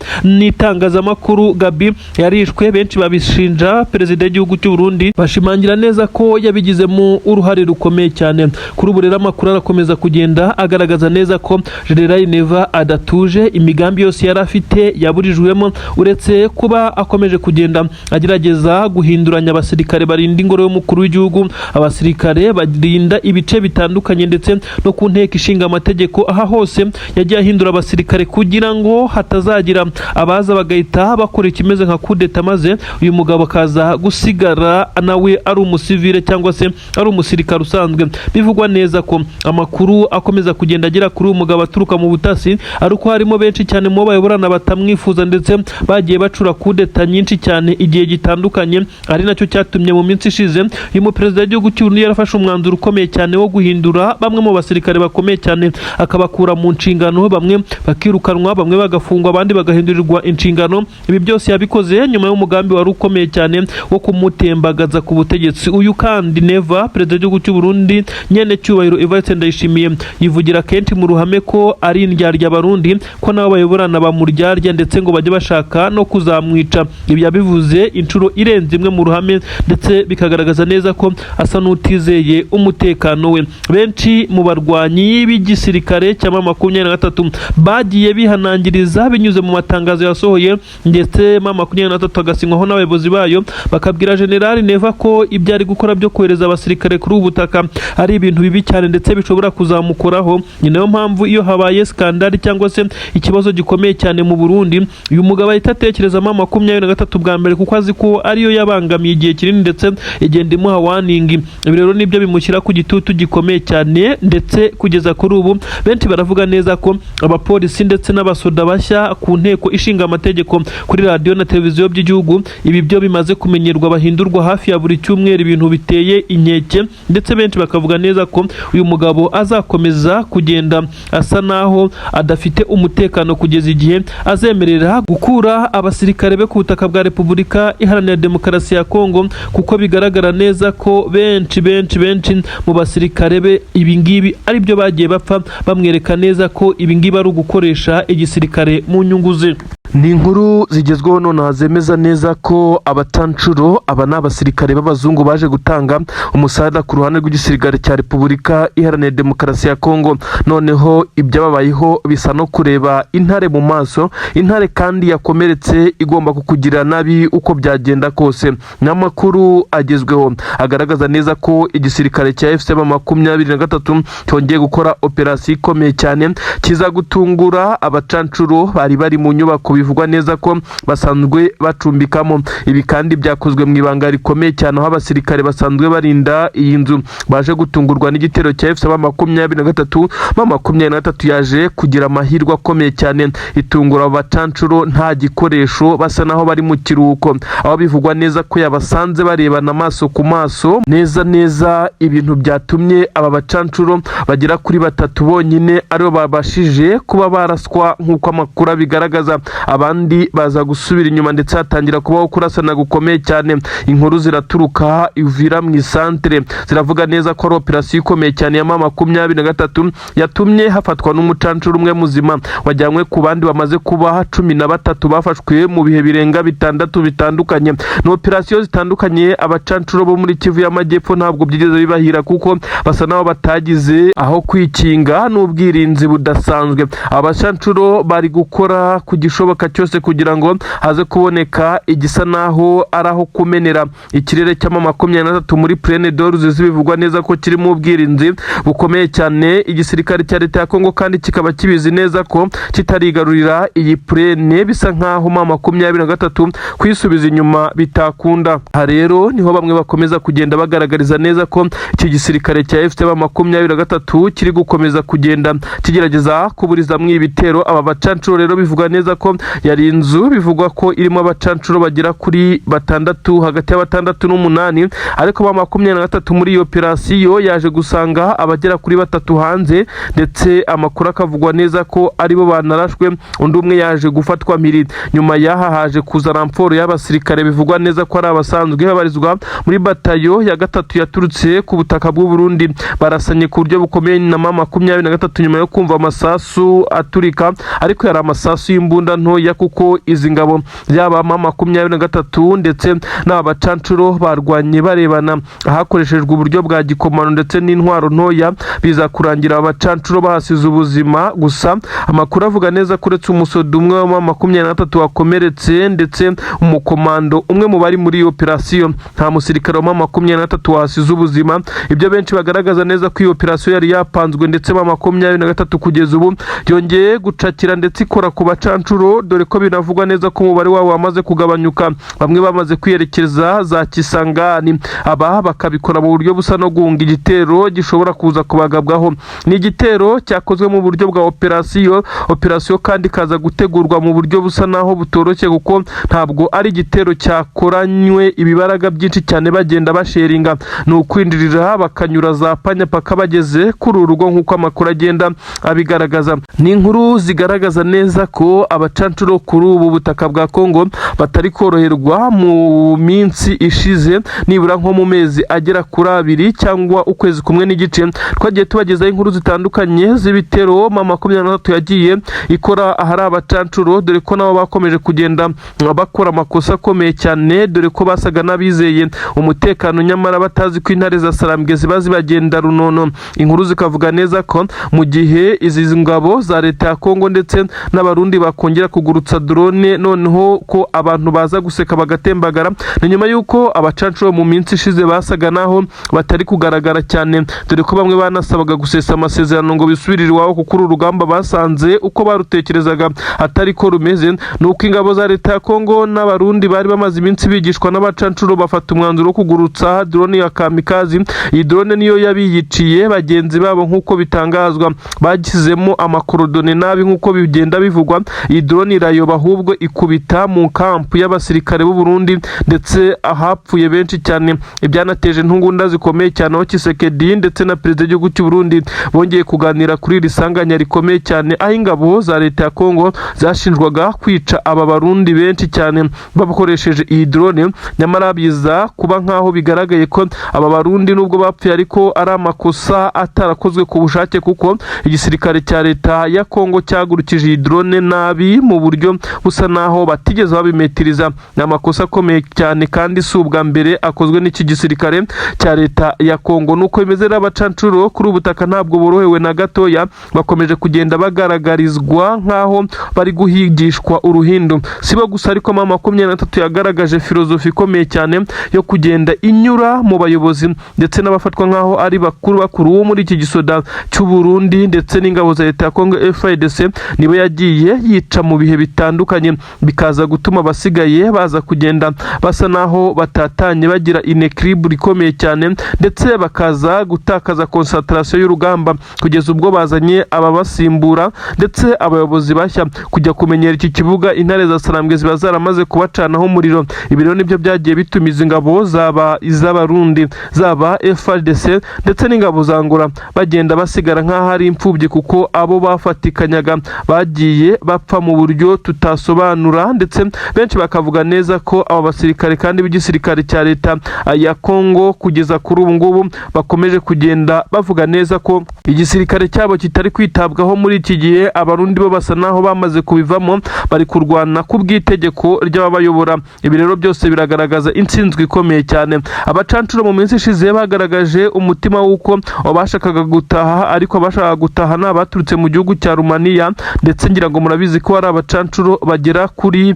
n'itangazamakuru Gabi yarishwe, benshi babishinja perezida w'igihugu cy'u Burundi, bashimangira neza ko yabigizemo uruhare rukomeye cyane. Kuri ubu rero amakuru arakomeza kugenda agaragaza neza ko General Neva adatuje, imigambi yose yari afite yaburijwemo, uretse kuba akomeje kugenda agerageza guhinduranya abasirikare barinda ingoro y'umukuru w'igihugu, abasirikare barinda ibice bitandukanye, ndetse no ku nteko ishinga amategeko. Aha hose yagiye ahindura abasirikare kugira ngo hatazagira abaza bagahita bakora ikimeze nka kudeta, maze uyu mugabo akaza gusigara nawe ari umusivile cyangwa se ari umusirikare usanzwe. Bivugwa neza ko amakuru akomeza kugenda agera kuri uyu mugabo aturuka mu butasi ari uko harimo benshi cyane mu bo bayoborana batamwifuza, ndetse bagiye bacura kudeta nyinshi cyane igihe gitandukanye, ari nacyo cyatumye mu minsi ishize uyu muperezida w'igihugu cy'u Burundi yarafashe umwanzuro ukomeye cyane wo guhindura bamwe mu basirikare bakomeye cyane, akabakura mu nshingano, bamwe bakirukanwa, bamwe bagafungwa, abandi bagahindurirwa inshingano. Ibi byose yabikoze nyuma y'umugambi wari ukomeye cyane wo kumutembagaza ku butegetsi. Uyu kandi Neva, perezida w'igihugu cy'u Burundi nyene cyubahiro Evariste Ndayishimiye, yivugira kenshi mu ruhame ko ari indyarya Abarundi, ko nabo bayoborana bamuryarya, ndetse ngo bajye bashaka no kuzamwica. Ibi yabivuze inshuro irenze imwe mu ruhame, ndetse bikagaragaza neza ko asa n'utizeye umutekano we. Benshi mu barwanyi b'igisirikare cya M23 bagiye bihanangiriza binyuze mu matangazo yasohoye, ndetse M23 agasinywaho n'abayobozi bayo, bakabwira General Neva ko ibyo ari gukora byo kohereza abasirikare kuri ubu butaka ari ibintu bibi cyane, ndetse bishobora kuzamukoraho. Ni nayo mpamvu iyo habaye scandale cyangwa se ikibazo gikomeye cyane mu Burundi, uyu mugabo ahita atekereza M23 bwa mbere, kuko azi ko ariyo yabangamiye igihe kinini ndetse igenda imuha warning. Ibi rero nibyo bimushyira ku gitutu gikomeye cyane, ndetse kugeza kuri ubu benshi baravuga neza ko abapolisi ndetse n'abasoda bashya ku nteko ishinga amategeko, kuri radiyo na televiziyo by'igihugu, ibi byo bimaze kumenyerwa, bahindurwa hafi ya buri cyumweru, ibintu biteye inkeke, ndetse benshi bakavuga neza ko uyu mugabo azakomeza kugenda asa naho adafite umutekano kugeza igihe azemerera gukura abasirikare be ku butaka bwa Repubulika Iharanira Demokarasi ya Kongo, kuko bigaragara neza ko benshi benshi benshi mu basirikare be ibi ngibi ari byo bagiye bapfa. Bamwe bamwereka neza ko ibingibi ari ugukoresha igisirikare mu nyungu ze. Ni inkuru zigezweho nonaha zemeza neza ko abacancuro, aba ni abasirikare b'abazungu baje gutanga umusada ku ruhande rw'igisirikare cya Repubulika Iharanira Demokarasi ya Kongo, noneho ibyababayeho bisa no kureba intare mu maso, intare kandi yakomeretse igomba kukugirira nabi uko byagenda kose. N'amakuru agezweho agaragaza neza ko igisirikare cya AFC M23 cyongeye gukora operasiyo ikomeye cyane, kiza gutungura abacancuro bari mu nyubako bivugwa neza ko basanzwe bacumbikamo. Ibi kandi byakozwe mu ibanga rikomeye cyane, aho abasirikare basanzwe barinda iyi nzu baje gutungurwa n'igitero cya AFC M23. M23 yaje kugira amahirwe akomeye cyane, itungura abo bacancuro nta gikoresho, basa naho bari mu kiruhuko, aho bivugwa neza ko yabasanze barebana amaso ku maso neza neza, ibintu byatumye aba bacancuro bagera kuri batatu bonyine aribo babashije kuba baraswa nk'uko amakuru abigaragaza, abandi baza gusubira inyuma ndetse hatangira kubaho kurasana gukomeye cyane. Inkuru ziraturuka Uvira mu isantere ziravuga neza ko ari operasiyo ikomeye cyane ya M23 yatumye hafatwa n'umucancuro umwe muzima wajyanywe ku bandi bamaze kuba 13 bafashwe mu bihe birenga 6 bitandukanye. Ni operasiyo zitandukanye. Abacancuro bo muri Kivu y'Amajyepfo ntabwo byigeze bibahira, kuko basa n'aho batagize aho kwikinga n'ubwirinzi budasanzwe. Abacancuro bari gukora ku gishoboka cyose kugira ngo haze kuboneka igisa naho ari aho kumenera ikirere cya M23 muri Plaine de Ruzizi, bivugwa neza ko kirimo ubwirinzi bukomeye cyane. Igisirikare cya leta ya Kongo kandi kikaba kibizi neza ko kitarigarurira iyi plaine, bisa nkaho M23 kwisubiza inyuma bitakunda. Aha rero niho bamwe bakomeza kugenda bagaragariza neza ko iki gisirikare cya AFC M23 kiri gukomeza kugenda kigerageza kuburizamwo ibitero. Aba bacancuro rero bivugwa neza ko yari inzu bivugwa ko irimo abacancuro bagera kuri batandatu, hagati ya 6 n'umunani, ariko M23 muri iyo operasiyo yaje gusanga abagera kuri batatu hanze, ndetse amakuru akavugwa neza ko aribo banarashwe, undi umwe yaje gufatwa mpiri. Nyuma y'aha haje kuza renfort y'abasirikare bivugwa neza ko ari abasanzwe babarizwa muri batayo ya gatatu yaturutse ku butaka bw'u Burundi, barasanye ku buryo bukomeye na M23 nyuma yo kumva amasasu aturika, ariko yari amasasu y'imbunda ntoya, kuko izi ngabo yaba M23 ndetse n'aba bacancuro barwanye barebana hakoreshejwe uburyo bwa gikomano ndetse n'intwaro ntoya, biza kurangira aba bacancuro bahasize ubuzima. Gusa amakuru avuga neza ko uretse umusoda umwe wa M23 wakomeretse ndetse umukomando umwe mu bari muri iyo operasiyo, nta musirikare wa M23 wahasize ubuzima. Ibyo benshi bagaragaza neza ko iyo operasiyo yari yapanzwe, ndetse M23 kugeza ubu yongeye gucakira ndetse ikora ku bacancuro, dore ko binavugwa neza ko umubare wabo wamaze kugabanyuka, bamwe bamaze kwiyerekeza za Kisangani, aba bakabikora mu buryo busa no guhunga igitero gishobora kuza kubagabwaho. Ni igitero cyakozwe mu buryo bwa operasiyo, operasiyo kandi ikaza gutegurwa mu buryo busa naho butoroshye, kuko ntabwo ari igitero cyakoranywe ibibaraga byinshi cyane bagenda basheringa, ni ukwinjirira bakanyura za panya paka bageze kuri uru rugo nk'uko amakuru agenda abigaragaza. Ni inkuru zigaragaza neza ko abacancuro kuri ubu butaka bwa Kongo batari koroherwa. Mu minsi ishize, nibura nko mu mezi agera kuri abiri cyangwa ukwezi kumwe n'igice, twagiye tubagezaho inkuru zitandukanye z'ibitero M23 yagiye ikora ahari abacancuro, dore ko nabo bakomeje kugenda bakora amakosa akomeye cyane, dore ko basaga n'abizeye umutekano nyamara batazi ko intare za Sarambwe ziba zibagenda runono. Inkuru zikavuga neza ko mu gihe izi ngabo za leta ya Kongo ndetse n'Abarundi bakongera kugurutsa drone, noneho ko abantu baza guseka bagatembagara. Ni nyuma y'uko abacancuro mu minsi ishize basaga naho batari kugaragara cyane, dore ko bamwe banasabaga gusesa amasezerano ngo bisubirire iwabo, kuko uru rugamba basanze uko barutekerezaga atari ko rumeze. Ni uko ingabo za leta ya Kongo n'Abarundi bari bamaze iminsi bigishwa n'abacancuro bafata umwanzuro wo kugurutsa drone ya kamikazi. Iyi drone niyo yabiyiciye bagenzi babo nk'uko bitangazwa, bashyizemo amakorodone nabi nk'uko bigenda bivugwa. Iyi drone Drone irayoba, ahubwo ikubita mu kampu y'abasirikare b'u Burundi, ndetse ahapfuye benshi cyane. Ibyanateje intugunda zikomeye cyane, aho Tshisekedi ndetse na perezida w'igihugu cy'u Burundi bongeye kuganira kuri iri sanganya rikomeye cyane, aho ingabo za leta ya Kongo zashinjwaga kwica aba Barundi benshi cyane bakoresheje iyi drone. Nyamara biza kuba nk'aho bigaragaye ko aba Barundi nubwo bapfuye, ariko ari amakosa atarakozwe ku bushake, kuko igisirikare cya leta ya Kongo cyagurukije iyi drone nabi mu buryo busa naho batigeze babimetiriza. Ni amakosa akomeye cyane, kandi si ubwa mbere akozwe n'iki gisirikare cya leta ya Kongo. Nuko bimeze rero, abacancuro kuri ubu butaka ntabwo borohewe na gatoya, bakomeje kugenda bagaragarizwa nk'aho bari guhigishwa uruhindu. Si bo gusa ariko, M23 yagaragaje filozofi ikomeye cyane yo kugenda inyura mu bayobozi ndetse n'abafatwa nk'aho ari bakuru bakuru wo muri iki gisoda cy'u Burundi ndetse n'ingabo za leta ya Kongo FARDC. Nibo yagiye yica mu bihe bitandukanye, bikaza gutuma abasigaye baza kugenda basa naho batatanye, bagira inéquilibre ikomeye cyane, ndetse bakaza gutakaza concentration y'urugamba, kugeza ubwo bazanye ababasimbura ndetse abayobozi bashya. Kujya kumenyera iki kibuga, intare za Sarambwe ziba zaramaze kubacanaho umuriro. Ibi rero nibyo byagiye bituma izi ngabo, zaba iz'Abarundi, zaba FARDC ndetse n'ingabo za Angola, bagenda basigara nk'aho ari imfubyi, kuko abo bafatikanyaga bagiye bapfa mu buryo tutasobanura. Ndetse benshi bakavuga neza ko aba basirikare kandi b'igisirikare cya leta ya Kongo kugeza kuri ubu ngubu bakomeje kugenda bavuga neza ko igisirikare cyabo kitari kwitabwaho muri iki gihe. Abarundi bo basa naho bamaze kubivamo, bari kurwana ku bw'itegeko ry'ababayobora. Ibi rero byose biragaragaza intsinzwi ikomeye cyane. Abacancuro mu minsi ishize bagaragaje umutima w'uko bashakaga gutaha, ariko abashakaga gutaha ni abaturutse mu gihugu cya Rumaniya. Ndetse ngira ngo murabizi ko hari abacancuro bagera kuri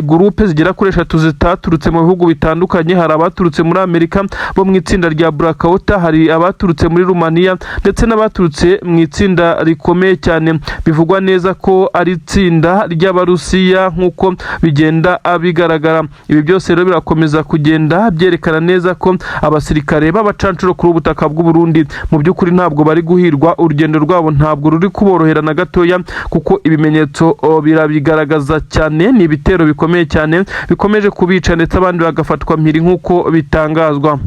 groupe zigera kuri eshatu zitaturutse mu bihugu bitandukanye. Hari abaturutse muri Amerika bo mu itsinda rya Blackwater, hari abaturutse muri Rumaniya, ndetse n'abaturutse mu itsinda rikomeye cyane bivugwa neza ko ari itsinda ry'Abarusiya, nk'uko bigenda bigaragara. Ibi byose rero birakomeza kugenda byerekana neza ko abasirikare b'abacancuro kuri ubu butaka bw'u Burundi mu by'ukuri ntabwo bari guhirwa. Urugendo rwabo ntabwo ruri kuborohera na gatoya, kuko ibimenyetso birabigaragaza cyane. Ni ibitero bikomeye cyane bikomeje kubica, ndetse abandi bagafatwa mpiri nk'uko bitangazwa.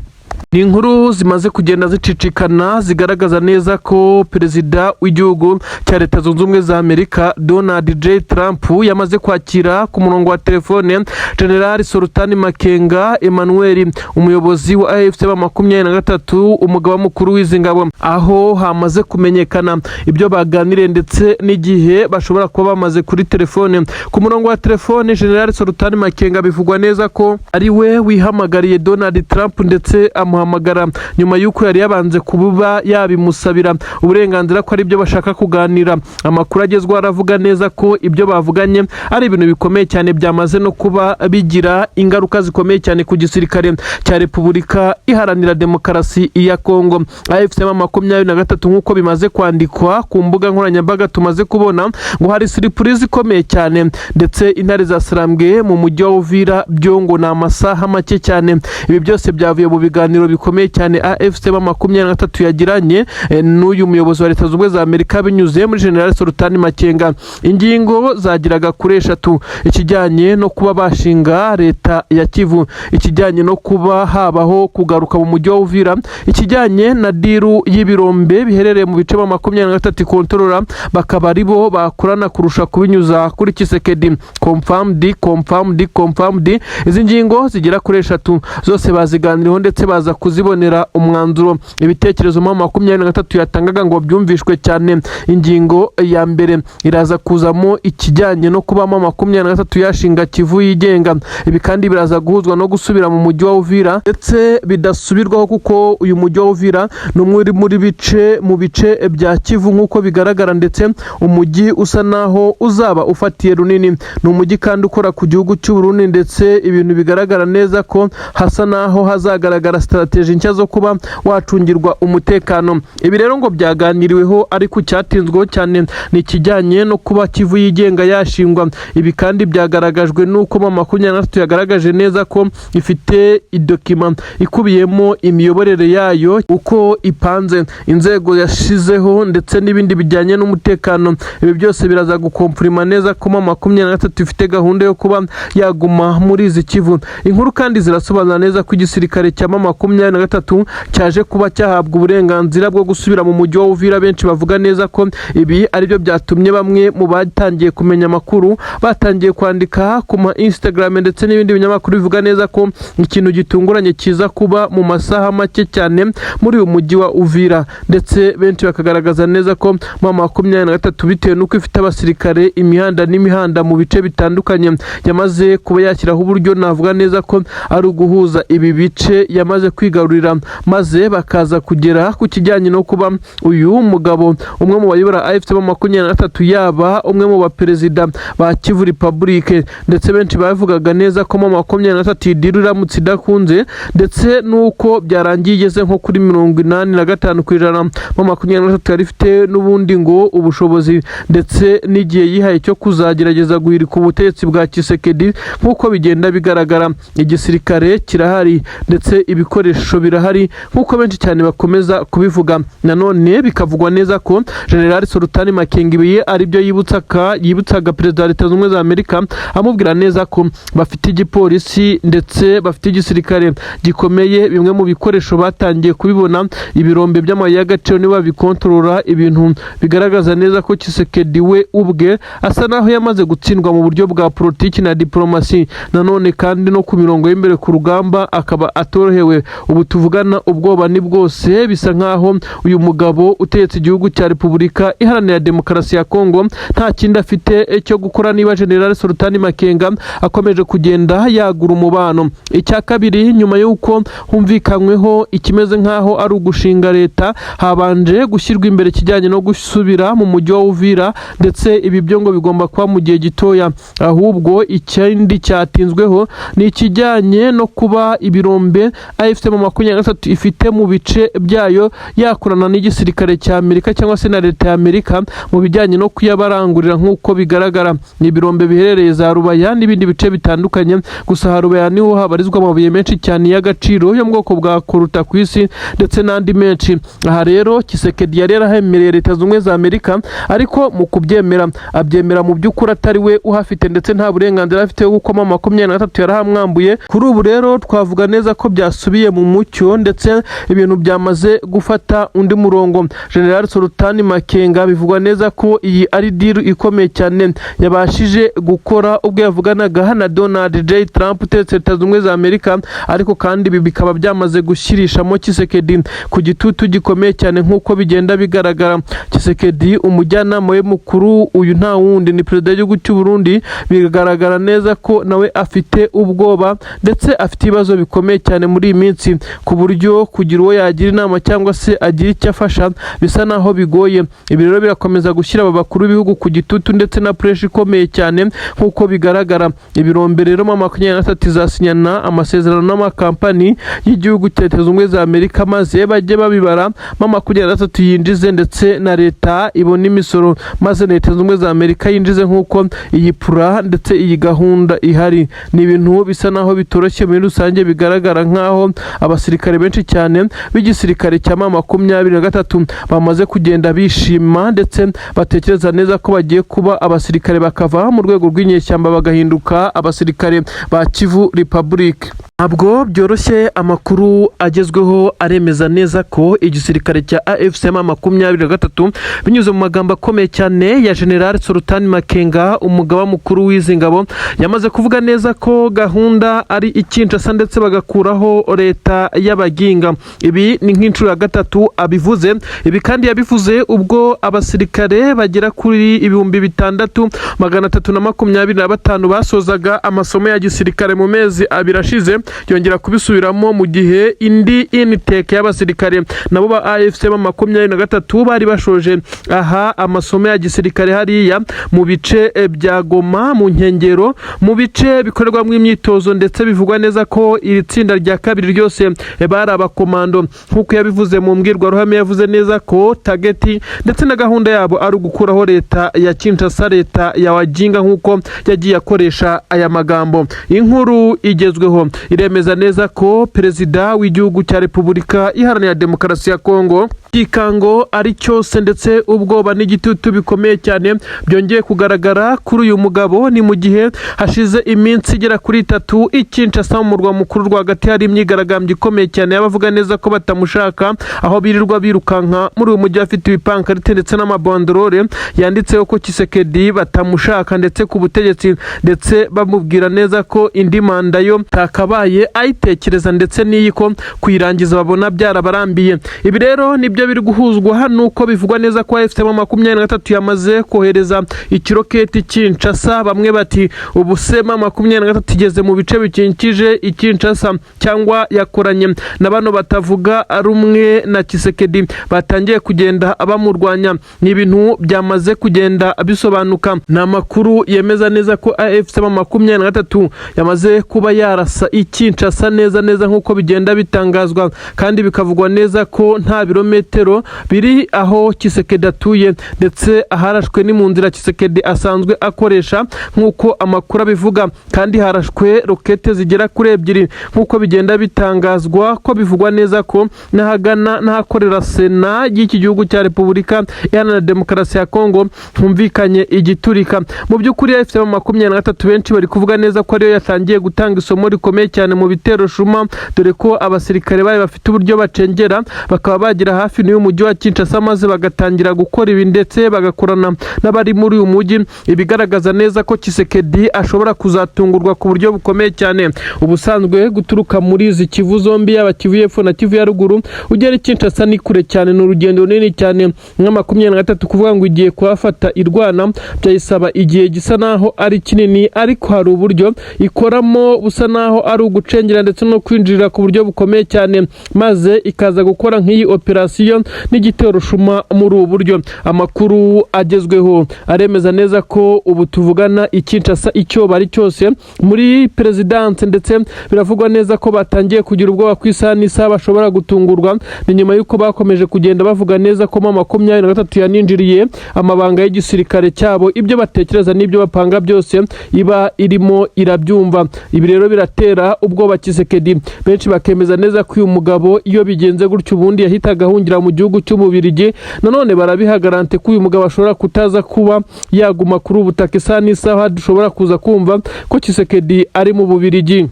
Ni inkuru zimaze kugenda zicicikana zigaragaza neza ko perezida w'igihugu cya Leta Zunze Ubumwe za Amerika, Donald J Trump, yamaze kwakira ku murongo wa telefone General Sultani Makenga Emmanuel, umuyobozi wa AFC M23, umugaba mukuru w'izi ngabo, aho hamaze kumenyekana ibyo baganiriye ndetse n'igihe bashobora kuba bamaze kuri telefone. Ku murongo wa telefone, General Sultani Makenga bivugwa neza ko ari we wihamagariye Donald Trump, ndetse amuhamagara nyuma y'uko yari yabanje kuba yabimusabira uburenganzira ko ari byo bashaka kuganira. Amakuru agezweho aravuga neza ko ibyo bavuganye ari ibintu bikomeye cyane, byamaze no kuba bigira ingaruka zikomeye cyane ku gisirikare cya Repubulika Iharanira Demokarasi ya Kongo, AFC M23. Nk'uko bimaze kwandikwa ku mbuga nkoranyambaga tumaze kubona, ngo hari surprise ikomeye cyane, ndetse intare za Sarambwe mu mujyi wa Uvira byo ngo ni amasaha make cyane. Ibi byose byavuye mu biganiro bikomeye cyane AFC M23 yagiranye n'uyu muyobozi wa Leta Zunze Ubumwe za Amerika binyuze muri General Sultani Makenga. Ingingo zageraga kuri eshatu: ikijyanye no kuba bashinga leta ya Kivu, ikijyanye no kuba habaho kugaruka mu mujyi wa Uvira, ikijyanye na deal y'ibirombe biherereye mu bice M23 ikontorora, bakaba ari bo bakorana kurusha kubinyuza kuri Tshisekedi. Confirmed, confirmed, confirmed. Izi ngingo zigera kuri eshatu zose baziganiriyeho, ndetse baza kuzibonera umwanzuro. Ibitekerezo M23 yatangaga ngo byumvishwe cyane. Ingingo ya mbere iraza kuzamo ikijyanye no kuba M23 yashinga Kivu yigenga. Ibi kandi biraza guhuzwa no gusubira mu mujyi wa Uvira, ndetse bidasubirwaho, kuko uyu mujyi wa Uvira ni umwe uri muri bice mu bice bya Kivu nk'uko bigaragara, ndetse umujyi usa naho uzaba ufatiye runini. Ni umujyi kandi ukora ku gihugu cy'u Burundi, ndetse ibintu bigaragara neza ko hasa naho hazagaragara stratégie. strategy nshya zo kuba wacungirwa umutekano. Ibi rero ngo byaganiriweho, ariko icyatinzweho cyane ni ikijyanye no kuba Kivu yigenga yashingwa. Ibi kandi byagaragajwe n'uko M23 yagaragaje neza ko ifite idocument ikubiyemo imiyoborere yayo, uko ipanze, inzego yashizeho ndetse n'ibindi bijyanye n'umutekano. Ibi byose biraza guconfirma neza ko M23 ifite gahunda yo kuba yaguma muri izi Kivu. Inkuru kandi zirasobanura neza ko igisirikare cya M23 cyaje kuba cyahabwa uburenganzira bwo gusubira mu mujyi wa Uvira. Benshi bavuga neza ko ibi aribyo byatumye bamwe mu batangiye kumenya amakuru batangiye kwandika ku ma Instagram ndetse n'ibindi binyamakuru, bivuga neza ko ikintu gitunguranye kiza kuba mu masaha make cyane muri uyu mujyi wa Uvira. Ndetse benshi bakagaragaza neza ko M23, bitewe n'uko ifite abasirikare imihanda n'imihanda mu bice bitandukanye, yamaze kuba yashyiraho uburyo navuga neza ko ari uguhuza ibi bice yamaze kwigarurira, maze bakaza kugera ku kijyanye no kuba uyu mugabo, umwe mu bayobora AFC M23, yaba umwe mu baperezida ba Kivu Republic. Ndetse benshi bavugaga neza ko M23 iyi deal iramutse idakunze, ndetse n'uko byarangiye igeze nko kuri 85%, M23 yari ifite n'ubundi ngo ubushobozi ndetse n'igihe yihaye cyo kuzagerageza guhirika ubutegetsi bwa Tshisekedi. Nk'uko bigenda bigaragara, igisirikare kirahari ndetse ibikoresho birahari, nk'uko benshi cyane bakomeza kubivuga. Nanone bikavugwa neza ko General Sultani Makenga ibi aribyo yibutsaga Perezida wa Leta Zunze Ubumwe za Amerika, amubwira neza ko bafite igipolisi ndetse bafite igisirikare gikomeye. Bimwe mu bikoresho batangiye kubibona, ibirombe by'amabuye y'agaciro niba bikontorora, ibintu bigaragaza neza ko Tshisekedi we ubwe asa naho yamaze gutsindwa mu buryo bwa politiki na diplomasi. Nanone kandi no ku mirongo y'imbere ku rugamba akaba atorohewe. Ubu tuvugana ubwoba ni bwose, bisa nkaho uyu mugabo utegetse igihugu cya Repubulika Iharanira Demokarasi ya Kongo nta kindi afite cyo gukora niba General Sultani Makenga akomeje kugenda yagura umubano. Icya kabiri, nyuma y'uko humvikanyweho ikimeze nk'aho ari ugushinga leta, habanje gushyirwa imbere ikijyanye no gusubira mu mujyi wa Uvira, ndetse ibi byo ngo bigomba kuba mu gihe gitoya. Ahubwo ikindi cyatinzweho ni ikijyanye no kuba ibirombe AFC M23 ifite mu bice byayo yakorana n'igisirikare cya Amerika cyangwa se na leta ya Amerika mu bijyanye no kuyabarangurira. Nk'uko bigaragara, ni ibirombe biherereye za Rubaya n'ibindi bice bitandukanye. Gusa ha Rubaya niho habarizwa amabuye menshi cyane y'agaciro yo mu bwoko bwa coltan ku isi ndetse n'andi menshi. Aha rero Tshisekedi yari yarahemereye Leta Zunze Ubumwe za Amerika, ariko mu kubyemera abyemera mu by'ukuri atari we uhafite, ndetse nta burenganzira afite bwo gukoma. 23 yarahamwambuye. Kuri ubu rero twavuga neza ko byasubiye mu mucyo, ndetse ibintu byamaze gufata undi murongo. General Sultani Makenga bivugwa neza ko iyi ari deal ikomeye cyane yabashije gukora ubwo yavuganaga na Donald J Trump utegetse Leta Zunze Ubumwe za Amerika. Ariko kandi ibi bikaba byamaze gushyirishamo Tshisekedi ku gitutu gikomeye cyane. Nk'uko bigenda bigaragara, Tshisekedi, umujyanama we mukuru, uyu nta wundi ni perezida w'igihugu cy'u Burundi, bigaragara neza ko nawe afite ubwoba ndetse afite ibibazo bikomeye cyane muri iyi minsi, ku buryo kugira uwo yagira inama cyangwa se agira icyo afasha bisa naho bigoye. Ibi rero birakomeza gushyira aba bakuru b'ibihugu ku gitutu ndetse na pressure ikomeye cyane. Nk'uko bigaragara, ibirombe rero M23 izasinyana amasezerano n'amakampani y'igihugu cya Leta Zunze Ubumwe za Amerika, maze bajye babibara, M23 yinjize ndetse na leta ibona imisoro, maze Leta Zunze Ubumwe za Amerika yinjize, nk'uko iyi plan ndetse iyi gahunda ihari. Ni ibintu bisa naho bitoroshye. Muri rusange bigaragara nk'aho abasirikare benshi cyane b'igisirikare cya M23 bamaze kugenda bishima, ndetse batekereza neza ko bagiye kuba abasirikare, bakava mu rwego rw'inyeshyamba bagahinduka abasirikare ba Kivu Republic. Ntabwo byoroshye. Amakuru agezweho aremeza neza ko igisirikare cya AFC M23, binyuze mu magambo akomeye cyane ya General Sultani Makenga, umugaba mukuru w'izi ngabo, yamaze kuvuga neza ko gahunda ari i Kinshasa ndetse bagakuraho leta y'abaginga. Ibi ni nk'inshuro ya gatatu abivuze. Ibi kandi yabivuze ubwo abasirikare bagera kuri 6325 basozaga amasomo ya gisirikare mu mezi 2 ashize. Yongera kubisubiramo mu gihe indi intake y'abasirikare nabo ba AFC M23 bari bashoje aha amasomo ya gisirikare hariya mu bice bya Goma, mu nkengero, mu bice bikorerwamo imyitozo. Ndetse bivugwa neza ko iri tsinda rya kabiri ryose bose bari abakomando. Nk'uko yabivuze mu mbwirwaruhame, yavuze neza ko target ndetse na gahunda yabo ari ugukuraho leta ya Kinshasa, leta ya Wajinga, nk'uko yagiye akoresha aya magambo. Inkuru igezweho iremeza neza ko perezida w'igihugu cya Repubulika Iharanira Demokarasi ya Kongo, ikikango ari cyose ndetse ubwoba n'igitutu bikomeye cyane byongeye kugaragara kuri uyu mugabo. Ni mu gihe hashize iminsi igera kuri 3 i Kinshasa, mu murwa mukuru rwagati, hari imyigaragambyo ikomeye cyane y'abavuga neza ko batamushaka, aho birirwa birukanka muri uyu mujyi bafite ibipankarite ndetse n'amabandorore yanditseho ko Tshisekedi batamushaka ndetse ku butegetsi, ndetse bamubwira neza ko indi manda yo takabaye ayitekereza, ndetse n'iyi ko kuyirangiza babona byarabarambiye. Ibi rero nibyo biri guhuzwa nuko bivugwa neza ko AFC M23 yamaze kohereza ikiroketi Kinshasa. Bamwe bati ubu se M23 igeze mu bice bikikije i Kinshasa, cyangwa yakoranye na bano batavuga rumwe na Tshisekedi batangiye kugenda bamurwanya? Ni ibintu byamaze kugenda bisobanuka. Ni amakuru yemeza neza ko AFC M23 yamaze kuba yarasa i Kinshasa neza neza, nk'uko bigenda bitangazwa, kandi bikavugwa neza ko nta birometero biri aho Tshisekedi atuye, ndetse aharashwe ni mu nzira Tshisekedi asanzwe akoresha, nk'uko amakuru abivuga. Kandi harashwe rokete zigera kuri ebyiri, nk'uko bigenda bitangazwa ko bivugwa neza ko n'ahagana n'ahakorera sena y'iki gihugu cya Repubulika Iharanira Demokarasi ya Kongo humvikanye igiturika. Mu by'ukuri, AFC M23 benshi bari kuvuga neza ko ariyo yatangiye gutanga isomo rikomeye cyane mu bitero shuma, dore ko abasirikare bayo bafite uburyo bacengera bakaba bagera hafi n'uyu mujyi wa Kinshasa, maze bagatangira gukora ibi ndetse bagakorana n'abari muri uyu mujyi, ibigaragaza neza ko Tshisekedi ashobora kuzatungurwa ku buryo bukomeye cyane. Ubusanzwe guturuka muri izi Kivu zombi, yaba Kivu y'Epfo na Kivu ya Ruguru, ugera i Kinshasa ni kure cyane, ni urugendo runini cyane. Nka 23 kuvuga ngo igiye kuhafata irwana byayisaba igihe gisa naho ari kinini, ariko hari uburyo ikoramo busa naho ari ugucengera ndetse no kwinjirira ku buryo bukomeye cyane, maze ikaza gukora nk'iyi operasiyo n'igitero shuma muri ubu buryo. Amakuru agezweho aremeza neza ko ubu tuvugana i Kinshasa icyo bari cyose muri perezidanse, ndetse biravugwa neza ko batangiye kugira ubwoba ku isaha n'isaha bashobora gutungurwa. Ni nyuma y'uko bakomeje kugenda bavuga neza ko M23 yaninjiriye amabanga y'igisirikare cyabo, ibyo batekereza n'ibyo bapanga byose iba irimo irabyumva. Ibi rero biratera ubwoba Tshisekedi. Benshi bakemeza neza ko uyu mugabo iyo bigenze gutyo ubundi yahitaga ahungira mu gihugu cy'Ububirigi. Nanone barabihagarante ko uyu mugabo ashobora kutaza kuba yaguma kuri ubu butaka, isaha n'isaha dushobora kuza kumva ko Tshisekedi ari mu Bubirigi.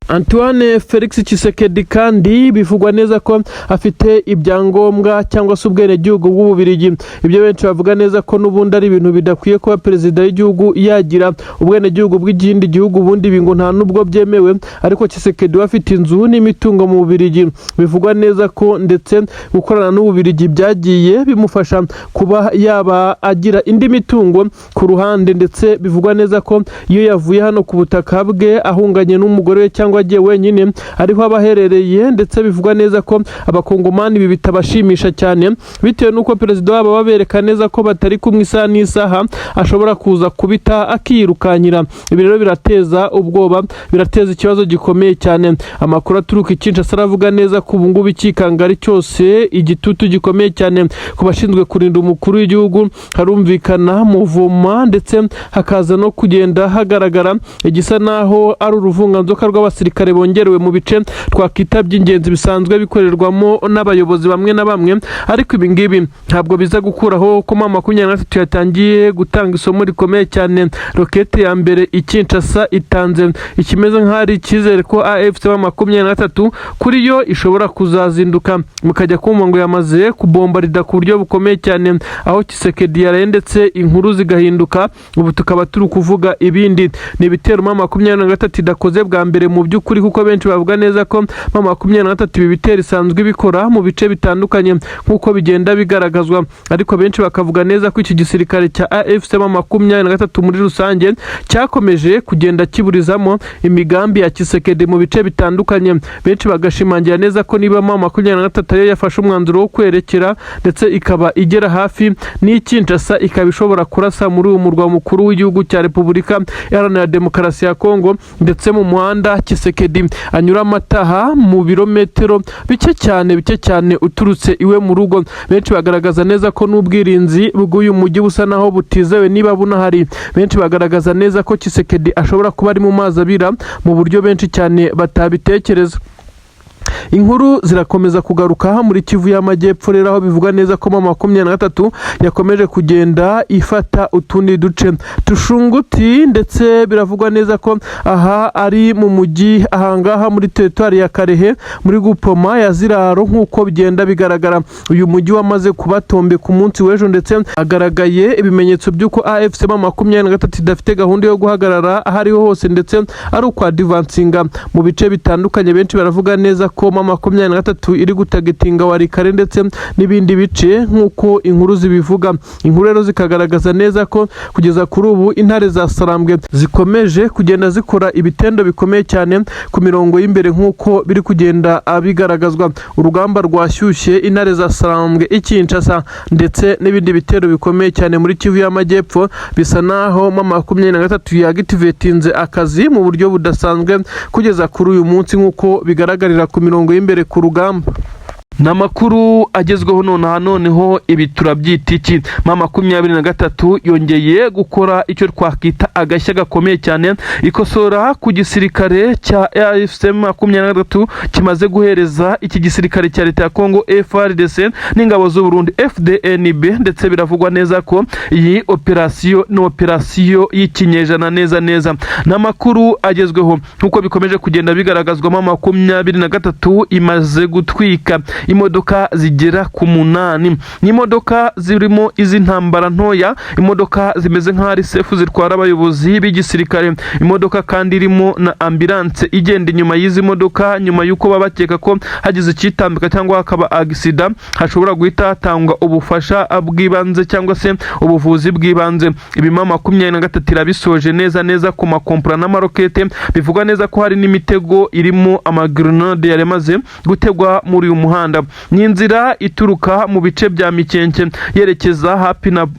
Antoine Felix Tshisekedi kandi bivugwa neza ko afite ibyangombwa cyangwa se ubwenegihugu bw'Ububirigi. Ibyo benshi bavuga neza ko n'ubundi ari ibintu bidakwiye kuba perezida w'igihugu yagira ubwenegihugu bw'ikindi gihugu, ubundi ibi ngo nta n'ubwo byemewe. Ariko Tshisekedi we afite inzu n'imitungo mu Bubirigi. Bivugwa neza ko ndetse gukorana n'Ububirigi byagiye bimufasha kuba yaba agira indi mitungo ku ruhande, ndetse bivugwa neza ko iyo yavuye hano ku butaka bwe ahunganye n'umugore we cyangwa agiye wenyine ariho aba aherereye. Ndetse bivugwa neza ko abakongomani ibi bitabashimisha cyane, bitewe n'uko perezida wabo babereka neza ko batari kumwe, isaha n'isaha ashobora kuza kubita akiyirukankira. Ibi rero birateza ubwoba, birateza ikibazo gikomeye cyane. Amakuru aturuka i Kinshasa aravuga neza ko ubu ngubu ikikangari cyose, igitutu gikomeye cyane ku bashinzwe kurinda umukuru w'igihugu. Harumvikana muvuma, ndetse hakaza no kugenda hagaragara igisa naho ari uruvunganzoka rw'abasirikare bongerewe mu bice twakwita by'ingenzi bisanzwe bikorerwamo n'abayobozi bamwe na bamwe. Ariko ibi ngibi ntabwo biza gukuraho ko M23 yatangiye gutanga isomo rikomeye cyane. Rokete ya mbere i Kinshasa itanze ikimeze nk'aho ari icyizere ko AFC M23 kuri yo ishobora kuzazinduka, mukajya kumva ngo yamaze kubombarida ku buryo bukomeye cyane aho Tshisekedi yaraye, ndetse inkuru zigahinduka, ubu tukaba turi kuvuga ibindi. Ni ibitero M23 idakoze bwa mbere mu by'ukuri, kuko benshi bavuga neza ko M23 ibi bitero isanzwe ibikora mu bice bitandukanye, nk'uko bigenda bigaragazwa. Ariko benshi bakavuga neza ko iki gisirikare cya AFC M23 muri rusange cyakomeje kugenda kiburizamo imigambi ya Tshisekedi mu bice bitandukanye. Benshi bagashimangira neza ko niba M23 ariyo yafashe umwanzuro wo kwerekera, ndetse ikaba igera hafi n'i Kinshasa, ikaba ishobora kurasa muri uyu murwa mukuru w'igihugu cya Repubulika Iharanira Demokarasi ya Kongo, ndetse mu muhanda Tshisekedi Tshisekedi anyura amataha mu birometero bike cyane, bike cyane uturutse iwe mu rugo. Benshi bagaragaza neza ko n'ubwirinzi bw'uyu mujyi busa naho butizewe niba bunahari. Benshi bagaragaza neza ko Tshisekedi ashobora kuba ari mu mazi abira mu buryo benshi cyane batabitekereza. Inkuru zirakomeza kugaruka muri Kivu y'Amajyepfo rero, aho bivuga neza ko M23 yakomeje kugenda ifata utundi duce tushunguti, ndetse biravugwa neza ko aha ari mu mujyi, ahangaha muri teritwari ya Karehe, muri groupement ya Ziraro. Nk'uko bigenda bigaragara, uyu mujyi wamaze kubatombe ku munsi w'ejo, ndetse hagaragaye ibimenyetso by'uko AFC M23 idafite gahunda yo guhagarara aho ariho hose, ndetse ari ukwadvancinga mu bice bitandukanye. Benshi baravuga neza ko M23 iri gutargetinga Walikale ndetse n'ibindi bice nk'uko inkuru zibivuga. Inkuru rero zikagaragaza neza ko kugeza kuri ubu intare za Sarambwe zikomeje kugenda zikora ibitendo bikomeye cyane ku mirongo y'imbere, nk'uko biri kugenda bigaragazwa. Urugamba rwashyushye, intare za Sarambwe i Kinshasa ndetse n'ibindi bitero bikomeye cyane muri Kivu y'Amajyepfo, bisa naho M23 yactivatinze akazi mu buryo budasanzwe kugeza kuri uyu munsi, nk'uko bigaragarira ku mirongo y'imbere ku rugamba. Ni amakuru agezweho nonaha. Noneho ibi turabyita iki? M23 yongeye gukora icyo twakwita agashya gakomeye cyane, ikosora ku gisirikare cya AFC 23 kimaze guhereza iki gisirikare cya leta ya Congo FARDC n'ingabo z'u Burundi FDNB. Ndetse biravugwa neza ko iyi operasiyo ni operasiyo y'ikinyejana neza neza. Ni amakuru agezweho nk'uko bikomeje kugenda bigaragazwamo. 23 imaze gutwika imodoka zigera ku 8. Ni imodoka zirimo iz'intambara ntoya, imodoka zimeze nk'aho ari safe zitwara abayobozi b'igisirikare, imodoka kandi irimo na ambulance igenda inyuma y'izi modoka, nyuma y'uko baba bakeka ko hagize icyitambika cyangwa hakaba accident, hashobora guhita hatangwa ubufasha bw'ibanze cyangwa se ubuvuzi bw'ibanze. Ibi M23 irabisoje neza neza ku makompura n'amarokete. Bivugwa neza ko hari n'imitego irimo amagrenade yari amaze gutegwa muri uyu muhanda. Ni inzira ituruka mu bice bya Mikenke yerekeza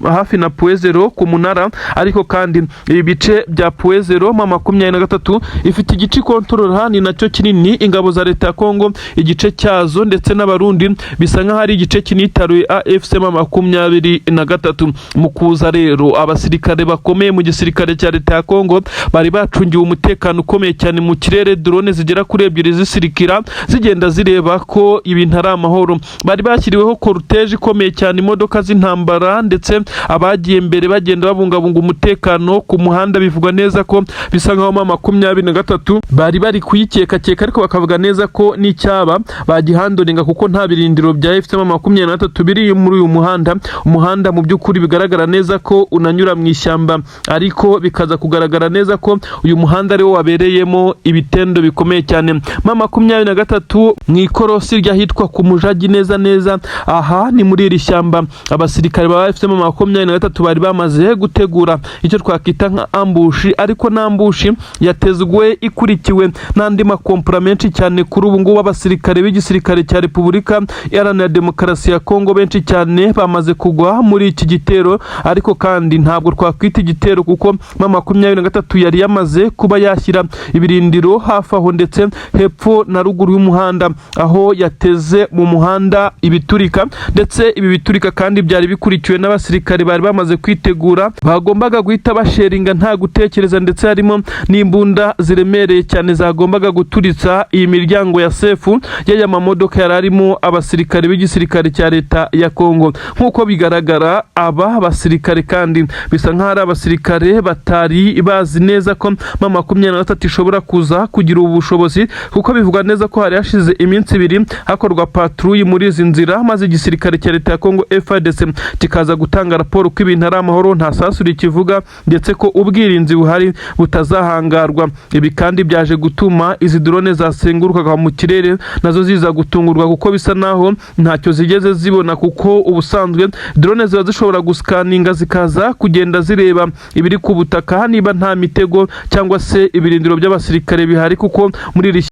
hafi na Point Zéro ku munara. Ariko kandi ibi bice bya Point Zéro, M23 ifite igice ikontorora, ni nacyo kinini. Ingabo za leta ya Kongo igice cyazo ndetse n'Abarundi bisa nk'aho ari igice kinitaruye AFC 23. Mu kuza rero, abasirikare bakomeye mu gisirikare cya leta ya Kongo bari bacungiwe umutekano ukomeye cyane mu kirere, drone zigera kuri 2 zisirikira zigenda zireba ko ibintu ari amahoro. Bari bashyiriweho cortège ikomeye cyane, imodoka z'intambara, ndetse abagiye mbere bagenda babungabunga umutekano ku muhanda. Bivugwa neza ko bisa nkaho M23 bari bari kuyikekakeka, ariko bakavuga neza ko n'icyaba bagihandlinga, kuko nta birindiro bya AFC 23 biri muri uyu muhanda. Umuhanda mu by'ukuri bigaragara neza ko unanyura mu ishyamba, ariko bikaza kugaragara neza ko uyu muhanda ariwo wabereyemo ibitendo bikomeye cyane. M23 mu ikorosi ry'ahitwa ku Mujagi neza neza, aha ni muri iri shyamba, abasirikare ba AFC 23 bari bamaze gutegura icyo twakwita nka ambush, ariko n'ambush yatezwe ikurikiwe n'andi makompura menshi cyane. Kuri ubu ngubu abasirikare b'igisirikare cya Repubulika Iharanira Demokarasi ya Kongo benshi cyane bamaze kugwa muri iki gitero. Ariko kandi ntabwo twakwita igitero, kuko M23 yari yamaze kuba yashyira ibirindiro hafi aho, ndetse hepfo na ruguru y'umuhanda, aho yateze mu muhanda ibiturika. Ndetse ibi biturika kandi byari bikurikiwe n'abasirikare bari bamaze kwitegura, bagombaga guhita basharinga nta gutekereza, ndetse harimo n'imbunda ziremereye cyane zagombaga guturitsa iyi miryango ya safe y'aya mamodoka yari arimo abasirikare b'igisirikare cya leta ya Kongo. Nk'uko bigaragara, aba basirikare kandi bisa nk'aho ari abasirikare batari bazi neza ko M23 ishobora kuza kugira ubu bushobozi, kuko bivugwa neza ko hari hashize iminsi 2 hakorwa patrouille muri izi nzira, maze igisirikare cya leta ya Kongo FARDC kikaza gutanga raporo ko ibintu ari amahoro, nta sasu rikivuga, ndetse ko ubwirinzi buhari butazahangarwa. Ibi kandi byaje gutuma izi drone zasengurukaga mu kirere nazo ziza gutungurwa, kuko bisa naho ntacyo zigeze zibona, kuko ubusanzwe drone ziba zishobora guscanninga zikaza kugenda zireba ibiri ku butaka niba nta mitego cyangwa se ibirindiro by'abasirikare bihari, kuko muri iri